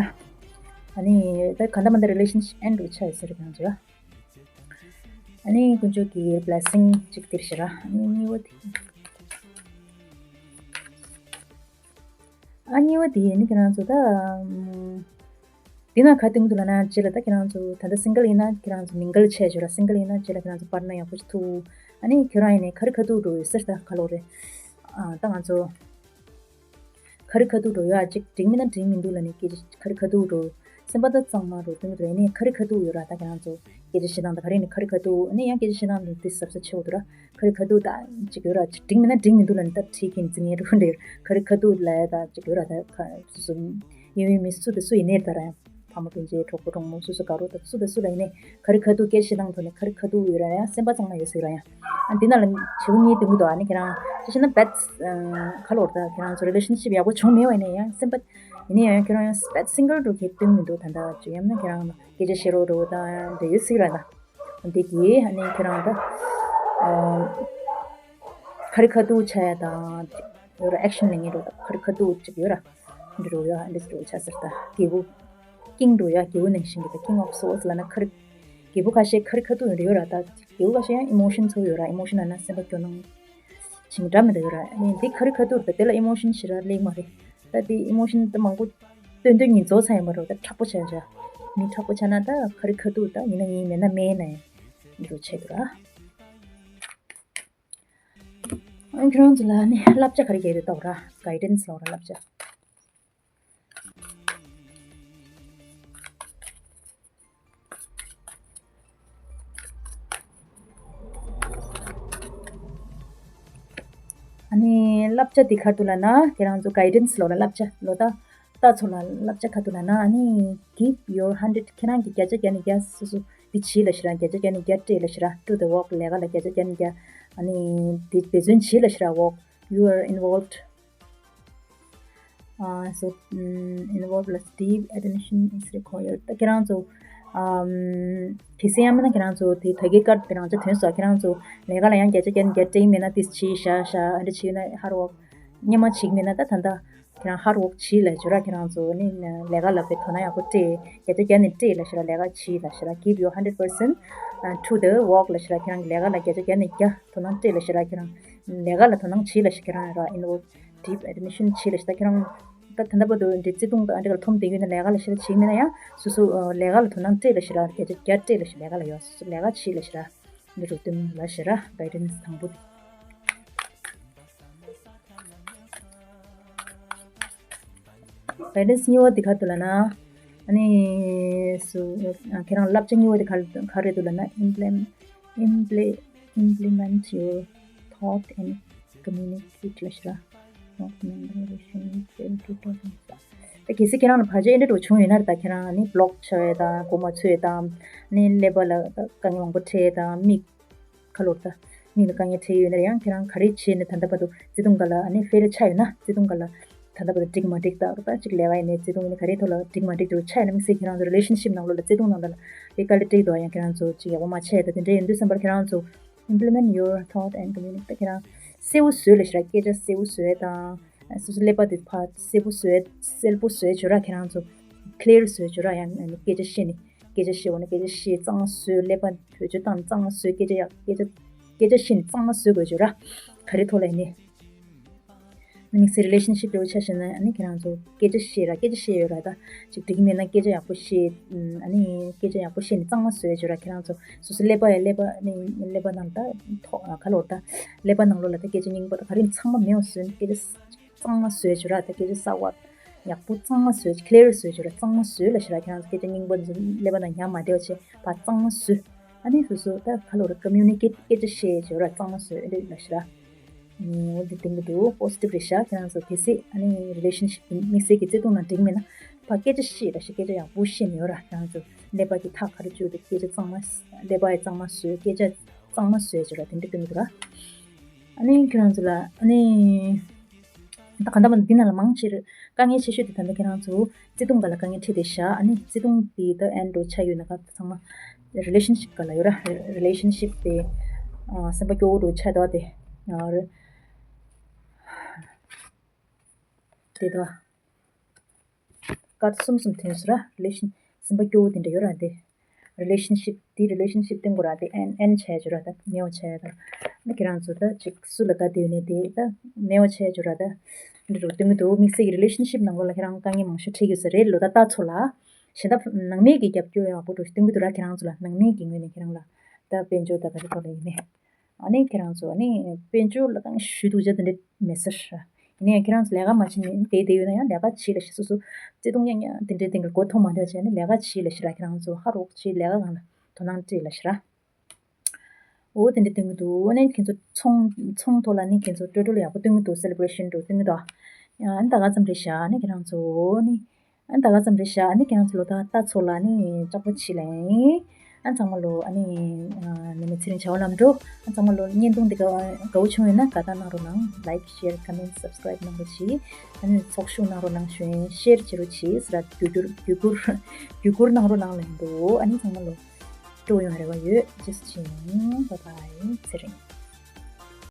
ཨ་ནི་ད་ག་འདྲ་མ་འདྲ་རི་ལེ་ཤན་ཤིབ་ཨེན་རུ་ཆགས་ཡོད་ཟེར་ཁྱེད་རང་ཚོ་ལ། ཨ་ནི་དཀོན་མཆོག་གི་བི་ལེ་སིང་ཅིག་དེར་ཤི་ར། ཨ་ནི་གཉིས་པ་དེ། ཨ་གཉིས་པ་དེ་ནི་ཁྱེད་རང་ཚོ་ད། འདི་ན་ག་སྟོན་གི་འདུག་ལབ་ན་རྗེས་ལ་ད་ཁྱེད་རང་ཚོ་ད་ལྟ་སིང་གལ་ཡིན་ན་ཁྱེད་རང་ཚོ་མིང་གལ་ཆེ་ཆོས་ར། སིང་གལ་ཡིན་ན་རྗེས་ལ་ཁྱེད་རང་ཚོ་པར་ན་ཡག་པོ་ཞིག་ཐུག་ཨ་ནི་ཁྱེད་རང་ཡིན་ནའི་ག་རེ་ཁ་ཐུག་འགྲོ་ཡོད་ཟེར་ད་ག་ལོ་རེད། ཨ་ད་ང་ཚོ་ག་རེ་ཁ་ཐུག་འགྲོ་ཡོད་ཨ། ཅིག་འགྲིག་མིན་ན་འགྲིག་མི་འདུག་ལབ་ནས་སྐད་ཆ་ག་རེ་ཁ་ཐུག་འགྲོ། སེམས་པ་ད་གཙང་མ་འགྲོ་སྟོན་གི་འདུག་ཨ་ནི་ག་རེ་ཁ་ཐུག་ཡོད་ར། ད་ཁྱེད་རང་ཚོ་སྐད་ཆ་བཤད་སྟངས་ད་ག་རེ་ནི་ག་རེ་ཁ་ཐུག་ཨ་ནི་ཡང་སྐད་ཆ་བཤད་སྟངས་འདི་གཟབ་གཟབ་བྱེད་དགོས་འདུག་ར། ག་རེ་ཁ་ཐུག་ད་ཅིག་ཡོད་ར། ཅིག་འགྲིག་མིན་ན་འགྲིག་མི་འདུག་ལབ་ནི་ད་ཁྲིད་ཀྱིན་འཛིང་ངེ་འགྲོ་འདྲ་ཡོད། ག་རེ་ཁ་ཐུག་ལབ་ཡ་ད་ཅིག་ཡོད་ར། ད་ཁ་སོ་སོ་གཡས་གཡོན་མི་སུ་དང་སུ་ཡིན་ནའི་ད་ར་ཡང་ཕ་མ་སྤུན་མཆེད་གྲོགས་པོ་གྲོགས་མོ་སུ་སུ་དགའ་རོགས་དང་སུ་དང་སུ་ལ་ཡིན་ནའི་ག་རེ་ཁ་ཐུག་སྐད་ཆ་བཤད་སྟངས་ཐོག་ནས་ག་རེ་ཁ་ཐུག་ཡོད་ར་ཡང་སེམས་པ་གཙང་མ་ཡོད་ཟེར་ར་ཡང་། ཨ་འདི་ན་ལ་བྱེད་པོ་གཉིས་འདུག་མི་འདུག་ཨ་ནི་ཁྱེད་རང་ཅི་ཤེས་ན་བེད་ཁ་ལོར་ད་ཁྱེད་རང་ཚོ་རི་ལེ་ཤན་ཤིབ་ཡག་པོ་བྱུང་མེད་པ་ཡིན་ནའི་ཡང་སེམས་པ་ཡིན་ནའི་ཡང་ཁྱེད་རང་ཡང་བེད་སིང་གལ་འགྲོ་གི་སྟོན་མི་འདུག་ད་ད་ཅི་ཡང་ན་ཁྱེད་རང་སྐད་ཆ་བཤད་རོགས་འགྲོ་ད་འདི་ཡོད་ཟེར་ར་ད། འདི་གི་ཨ་ནི་ཁྱེད་རང་ད་ཨ་ག་རེ་ཁ་ཐུག་བྱ་ཡ་དང་ཡོད་ར། ཨེག་ཤན་ལེན་ངེས་འགྲོ་ད་ག་རེ་ཁ་ཐུག་ཅིག་ཡོད་ར། འདི་རུ་ཡོད་ཨ། འདི་རུ་བྱ་ཟེར་ད་རྒྱལ་པོ་ཀིང་འགྲོ་ཡ། རྒྱལ་པོ་ནང་བཞིན་གྱི་ད་ཀིང་ཨོཕ་སོར་སི་ལབ་ན་ག་རེ་རྒྱལ་པོ་ཁ་ཤས་ག་རེ་ཁ་ཐུག་ཡོད་ར་ཡོད་ར། ད་རྒྱལ་པོ་ཁ་ཤས་ཡང་ཨི་མོ་ཤན་ཚོ་ཡོད་ར། ཨི་མོ་ཤན་ལབ་ན་སེམས་པ་སྐྱོ་སྣང་ཞིང་འདྲ་མི་འདྲ་ཡོད་ར། ཨ་ནི་འདི་ག་རེ་ཁ་ཐུག་ད་དེ་ལ་ཨི་མོ་ཤན་ཞེ་དྲག་སླེབས་མ་རེད། ད་དེ་ཨི་མོ་ཤན་ད་མང་པོ་སྟོན་སྟོན་ཉིན་རྫོགས་ཚར་ཡོད་མ་རེད། ད་མཁྲེགས་པོ་ཆགས་བྱ། མི་མཁྲེགས་པོ་ཆགས་ན་ད་ག་རེ་ཁ་ཐུག་ད་ཡིན་ན་ཡིན་མེད་ན་མེད་ནས་འདི་རུ་བྱེད་འདུག་ར། ཨ་ཁྱེད་རང་ཚོ་ལ་ནི་བསླབ་བྱ་ག་རེ་རྒྱག་རེད་ལྟོས་ར། གའི་ཌན་སི་ལོ་ར་བསླབ་བྱ། ཨ་ནི་བསླབ་བྱ་འདི་ག་རེ་འདུག་ལབ་ན་ཁྱེད་རང་ཚོ་གའི་ཌན་སི་ལོ་ར་བསླབ་བྱ་ལོ་ད། ད་ཚོ་ལ་བསླབ་བྱ་ག་རེ་འདུག་ལབ་ན་ཨ་ནི་give your hundred ཁྱེད་རང་གི་བརྒྱ་ཆ་བརྒྱ་ནས་བརྒྱ་སོ་སོ་འདི་བྱིས་ལབ་ཤི་ར། བརྒྱ་ཆ་བརྒྱ་ནས་བརྒྱ་སྤྲད་ལབ་ཤི་ར། do the work ལས་ཀ་ལ་བརྒྱ་ཆ་བརྒྱ་ནས་བརྒྱ། ཨ་ནི་འདི་འབད་བརྩོན་བྱིས་ལབ་ཤི་ར། work you are involved ཨ་so involved plus deep attention is required ད་ཁྱེད་རང་ཚོ་ཨམ་གལ་སྲིད་ཡང་མིན་ན་ཁྱེད་རང་ཚོ་དེ་ད་གའི་ཀར་དེ་རང་ཚོ་ཐོན་སོང་། ཁྱེད་རང་ཚོ་ལས་ཀ་ལ་ཡང་བརྒྱ་ཆ་བརྒྱ་ནས་བརྒྱ་སྤྲད་ཀྱི་མེད་ན་དེ་བྱིས་ཤ་ཤ་ཨ་འདྲ་བྱིས་ན་ཧར་ཝོག་སྙན་མ་བྱེད་ཀྱི་མེད་ན་ད་ད་ལྟ་ཁྱེད་རང་ཧར་ཝོག་བྱིས་ལབ་ཤི་ར། ཁྱེད་རང་ཚོ་ནི་ལས་ཀ་ལ་དཔེ་དོ་སྣང་ཡག་པོ་སྤྲད། བརྒྱ་ཆ་བརྒྱ་ནས་སྤྲད་ལབ་ཤི་ར། ལས་ཀ་བྱིས་ལབ་ཤི་ར། give your hundred percent to the work ལབ་ཤི་ར། ཁྱེད་རང་གི་ལས་ཀ་ལ་བརྒྱ་ཆ་བརྒྱ་ནས་བརྒྱ་དོ་སྣང་སྤྲད་ལབ་ཤི་ར། ཁྱེད་རང་ལས་ཀ་ལ་དོ་སྣང་བྱིས་ལབ་ཤི། ཁྱེད་རང་ར་involve deep attention བྱིས་ལབ་ཤི། ད་ཁྱེད་རང་ད་ད་ལྟ་བར་དུ་འདི་བརྩེ་དུང་དང་འདི་ག་ལ་འཐོམ་བསྡད་ཡོད་ན་ལས་ཀ་ལ་ཤི་ར་བྱེད་མེད་ན་ཡང་སོ་སོ་ལས་ཀ་ལ་དོ་སྣང་སྤྲད་ལབ་ཤི་ར། བརྒྱ་ཆ་བརྒྱ་སྤྲད་ལབ་ཤི། ལས་ཀ་ལ་ཡོད་སོ་སོ་ལས་ཀ་བྱིས་ལབ་ཤི་ར། འདི་རུ་སྟོན་ལབ་ཤི་ར། guidance དང་པོ་དེ། guidance གཉིས་པ་དེ་ག་རེ་འདུག་ལབ་ན། ཨ་ནི་སུ་ཁྱེད་རང་བསླབ་བྱ་གཉིས་པ་དེ་ག་ག་རེ་འདུག་ལབ་ན། implement implement implement your thought and communicate ལབ་ཤི་ར། ད་གལ་སྲིད་ཁྱེད་རང་ལ་བར་ཆད་ཨེ་འདྲ་འགྲོ་བྱུང་ཡོད་ན་རེད། ད་ཁྱེད་རང་ནི་block བྱ་བ་དང་གོ་མ་ཚོད་དང་ནི་ཀླད་པ་ལ་དཀའ་ངལ་མང་པོ་འཕྲད་དང་མིག་ཁ་ལོར་ད་མིག་ལ་དཀའ་ངལ་འཕྲད་ཡོད་ན་ཡང་ཁྱེད་རང་ག་རེ་བྱས་ནས་ད་ལྟ་བར་དུ་བརྩེ་དུང་སྒང་ལ་ནི་fail ཆགས་ཡོད་ན་བརྩེ་དུང་སྒང་ལ་ད་ལྟ་བར་དུ་འགྲིག་མ་འགྲིག་ད་ད་ཅིག་ལས་ཀ་ཡིན་ནའི་བརྩེ་དུང་ཡིན་ནའི་ག་རེའི་ཐོག་ལ་འགྲིག་མ་འགྲིག་འདུག་ཆགས་ཡོད་ན་དམིགས་བསལ་ཁྱེད་རང་ཚོ་relationship ནང་ལོགས་ལ་བརྩེ་དུང་ནང་ལ་དཔེ་དཀའ་ལས་འཕྲད་ཀྱི་འདུག་ཡང་ཁྱེད་རང་ཚོ་ཅིག་ཡག་པོ་མ་ཆགས་ཡ་ད་དེ་འདྲ་ཡིན་དུས་ཙམ་པར་ཁྱེད་རང་ཚོ implement your thought and communicate ད་ཁྱེད་རང་གསལ་པོ་བཟོས་ལབ་ཤི་ར། སྐད་ཆ་གསལ་པོ་བཟོས་དང་སོ་སོ་ཀླད་པ་དེ་ཕར་གསལ་པོ་བཟོས་གསལ་པོ་བཟོས་བྱོས་ར། ཁྱེད་རང་ཚོ་clear བཟོས་བྱོས་ར། ཡང་ཨ་ནི་སྐད་ཆ་བཤད་ནས་སྐད་ཆ་བཤད་འོ་ན་སྐད་ཆ་བཤད་གཙང་མ་བཟོས། ཀླད་པ་བེད་སྤྱོད་བཏང་གཙང་མ་བཟོས། སྐད་ཆ་ཡག་སྐད་ཆ་སྐད་ཆ་བཤད་ནས་གཙང་མ་བཟོས་དགོས་བྱོས་ར། ག་རེ་ཐོག་ལ་ཡིན་ནའི། དམིགས་བསལ་རི་ལེ་ཤན་ཤིབ་འདྲ་བོ་ཆ་བཞག་ན་ཨ་ནི་ཁྱེད་རང་ཚོ་སྐད་ཆ་བཤད་ར། སྐད་ཆ་བཤད་ཡོད་ར། ད་ཅིག་འགྲིག་མེད་ན་སྐད་ཆ་ཡག་པོ་བཤད། ཨ་ནི་སྐད་ཆ་ཡག་པོ་བཤད་ནས་གཙང་མ་བཟོས་བྱོས་ར། ཁྱེད་རང་ཚོ་སོ་སོ་ཀླད་པ་ཡ་ཀླད་པ་ནི་ཀླད་པ་ནང་ད་ཐོག་ག་ལོར་ད་ཀླད་པ་ནང་ལོགས་ལ་ད་སྐད་ཆ་རྙིང་པ་ད་ག་རེ་ཚང་མ་མེད་པ་བཟོས་ནས་སྐད་ཆ་གཙང་མ་བཟོས་བྱོས་ར། ད་སྐད་ཆ་གསར་བ་ཡག་པོ་གཙང་མ་བཟོས། ཀླེར་བཟོས་བྱོས་ར། གཙང་མ་བཟོས་ལབ་ཤི་ར། ཁྱེད་རང་ཚོ་སྐད་ཆ་རྙིང་པ་ཚོ་ཀླད་པ་ནང་ཉར་མ་བསྡད་པ་བྱས་ཕར་གཙང་མ་བཟོས། ཨ་ནི་སོ་སོ་ད་ག་ལོར་ཀོ་མིའུ་ནི་ཀེཊ་སྐད་ཆ་བཤད་བྱོས་ར། གཙང་མ་བཟོས་ཨེ་འདྲ་ལབ་ཤི་ར། འོ་འདི་དེང་གི་འདུག་པོ་སི་ཊིབ་རེད་ཤག་ཁྱེད་རང་ཚོ་གལ་སྲིད་ཨ་ནི་རི་ལེ་ཤན་ཤིབ་དམིགས་བསལ་གྱི་བརྩེ་དུང་ནང་འགྲིག་མེད་ན་ཕར་སྐད་ཆ་བཤད་ར་ཤི། སྐད་ཆ་ཡག་པོ་བཤད་ནས་ཡོད་ར། ཁྱེད་རང་ཚོ་ཀླད་པ་གི་ཐག་ག་རེ་གཅོད་འདུག་སྐད་ཆ་གཙང་མ་ཀླད་པ་ཡི་གཙང་མ་བཟོས། སྐད་ཆ་གཙང་མ་བཟོས་བྱོས་ར། དེ་འདྲ་སྟོན་གི་འདུག་ར། ཨ་ནི་ཁྱེད་རང་ཚོ་ལ་ཨ་ནི་ད་ག་འདྲ་མ་འདི་ནང་ལ་མང་ཆེར་དཀའ་ངལ་ཆེ་ཤོས་དེ་ད་ལྟ་ཁྱེད་རང་ཚོ་བརྩེ་དུང་སྒང་ལ་དཀའ་ངལ་འཕྲད་བསྡད་ཤག་ཨ་ནི་བརྩེ་དུང་དེ་ད་ཨེན་འགྲོ་ཆགས་ཡོད་ན་ག་ཚང་མ་རི་ལེ་ཤན་ཤིབ་སྒང་ལ་ཡོད་ར། རི་ལེ་ཤན་ཤིབ་དེ་ཨ་སེམས་པ་སྐྱོ་བོ་འགྲོ་ཆགས་འདུག་དེ་ཨ་རེད། དེ་ད་སྐར་གསུམ་གསུམ་ཐོན་སོང་ར། རི་ལེ་ཤན་སེམས་པ་སྐྱོ་བོ་དེ་འདྲ་ཡོད་ར། དེ་རི་ལེ་ཤན་ཤིབ་དེ་རི་ལེ་ཤན་ཤིབ་སྟོན་དགོས་ར། དེ་ཨེན་ཨེན་བྱས་བྱོས་ར། ད་མེད་པ་བྱས་ད་ནི་ཁྱེད་རང་ཚོ་ད་ཅིག་སུ་ལ་དགའ་བསྡད་ཡོད་ནས་དེ་ད་མེད་པ་བྱས་བྱོས་ར། ད་འདི་རུ་སྟོན་གི་འདུག་དམིགས་བསལ་གྱི་རི་ལེ་ཤན་ཤིབ་ནང་ལོགས་ལ་ཁྱེད་རང་དཀའ་ངལ་མང་ཤོས་འཕྲད་ཡོད་ས་རེད་ལོ། ད་ལྟ་ཚོ་ལ་གཞན་དག་ནང་མི་གི་རྒྱབ་སྐྱོར་ཡག་པོ་འགྲོ་སྟོན་གི་འདུག་ར། ཁྱེད་རང་ཚོ་ལ་ནང་མི་གི་ངོས་ནས་ཁྱེད་རང་ལ་ད་དཔལ་འབྱོར་ད་ག་རེ་ཐོག་ལ་ཡིན་ནས། ཨ་ནི་ཁྱེད་རང་ཚོ་ཨ་ནི་དཔལ་འབྱོར་ལ་ད་ཞུ་གཏུག་བྱ་དེ་འདྲ་མེད་ས་ར། ཡིན་ནའི་ཁྱེད་རང་ཚོ་ལས་ཀ་མ་བྱེད་ནས་བསྡད་བསྡད་ཡོད་ན་ཡང་ལས་ཀ་བྱེད་ལབ་ཤི། སོ་སོ་བརྩེ་དུང་ཉག་ཉག་དེ་འདྲའི་སྟེང་གི་མགོ་འཐོམ་མ་བསྡད་བྱས་ནས་ལས་ཀ་བྱེད་ལབ་ཤི་ར། ཁྱེད་རང་ཚོ་ཧ་རོགས་བྱེད་ལས་ཀ་སྒང་ལ་དོ་སྣང་སྤྲད་ལབ་ཤི་ར། འོ་དེ་འདྲ་སྟོན་གི་འདུག་ཨ་ནི་ཁྱེད་ཚོ་ཚོང་ཚོང་ཐོག་ལ་ནི་ཁྱེད་ཚོ་སྤྲོ་སྤྲོ་ལ་ཡག་པོ་སྟོན་གི་འདུག་སེ་ལེ་བྷ་རེ་ཤན་འགྲོ་སྟོན་གི་འདུག་ཨ་ནི་ད་ག་ཙམ་རེད་ཤག་ཨ་ནི་ཁྱེད་རང་ཚོ་ནི། ཨ་ནི་ད་ག་ཙམ་རེད་ཤག་ཨ་ནི་ཁྱེད་རང་ཚོ་ལོ་ད་ལྟ་ཚོ་ལ་ནི་ལྕགས་པོ་བྱེད་ལ་ཡིན། ཨ་ཚང་མ་ལོ་ཨ་ནི་ཨ་ནི་མི་ཚེ་རིང་བྱ་བ་ལམ་འགྲོ། ཨ་ཚང་མ་ལོ་བརྙན་ཐུང་འདི་ག་དགའ་བོ་བྱུང་ཡོད་ན་དགའ་རྟགས་གནང་རོགས་གནང་། ལའིཀ་ཤེར་ཁོ་མེན་སབ་སི་ཀ་རའིབ་གནང་རོགས་གྱིས། ཨ་ནི་ཚོགས་ཞུགས་གནང་རོགས་གནང་ཞུ་ཡིན། ཤེར་བྱེད་རོགས་གྱིས་ཟེར་བརྒྱུད་སྐུར་བརྒྱུད་སྐུར་བརྒྱུད་སྐུར་གནང་རོགས་གནང་ལབ་འདུག་ཨ་ནི་ཚང་མ་ལོ་སྤྲོ་ཡོང་རེ་བ་ཡོད། ཇེས་ཅིང་བྷའི་བྷའི། ཚེ་རིང་།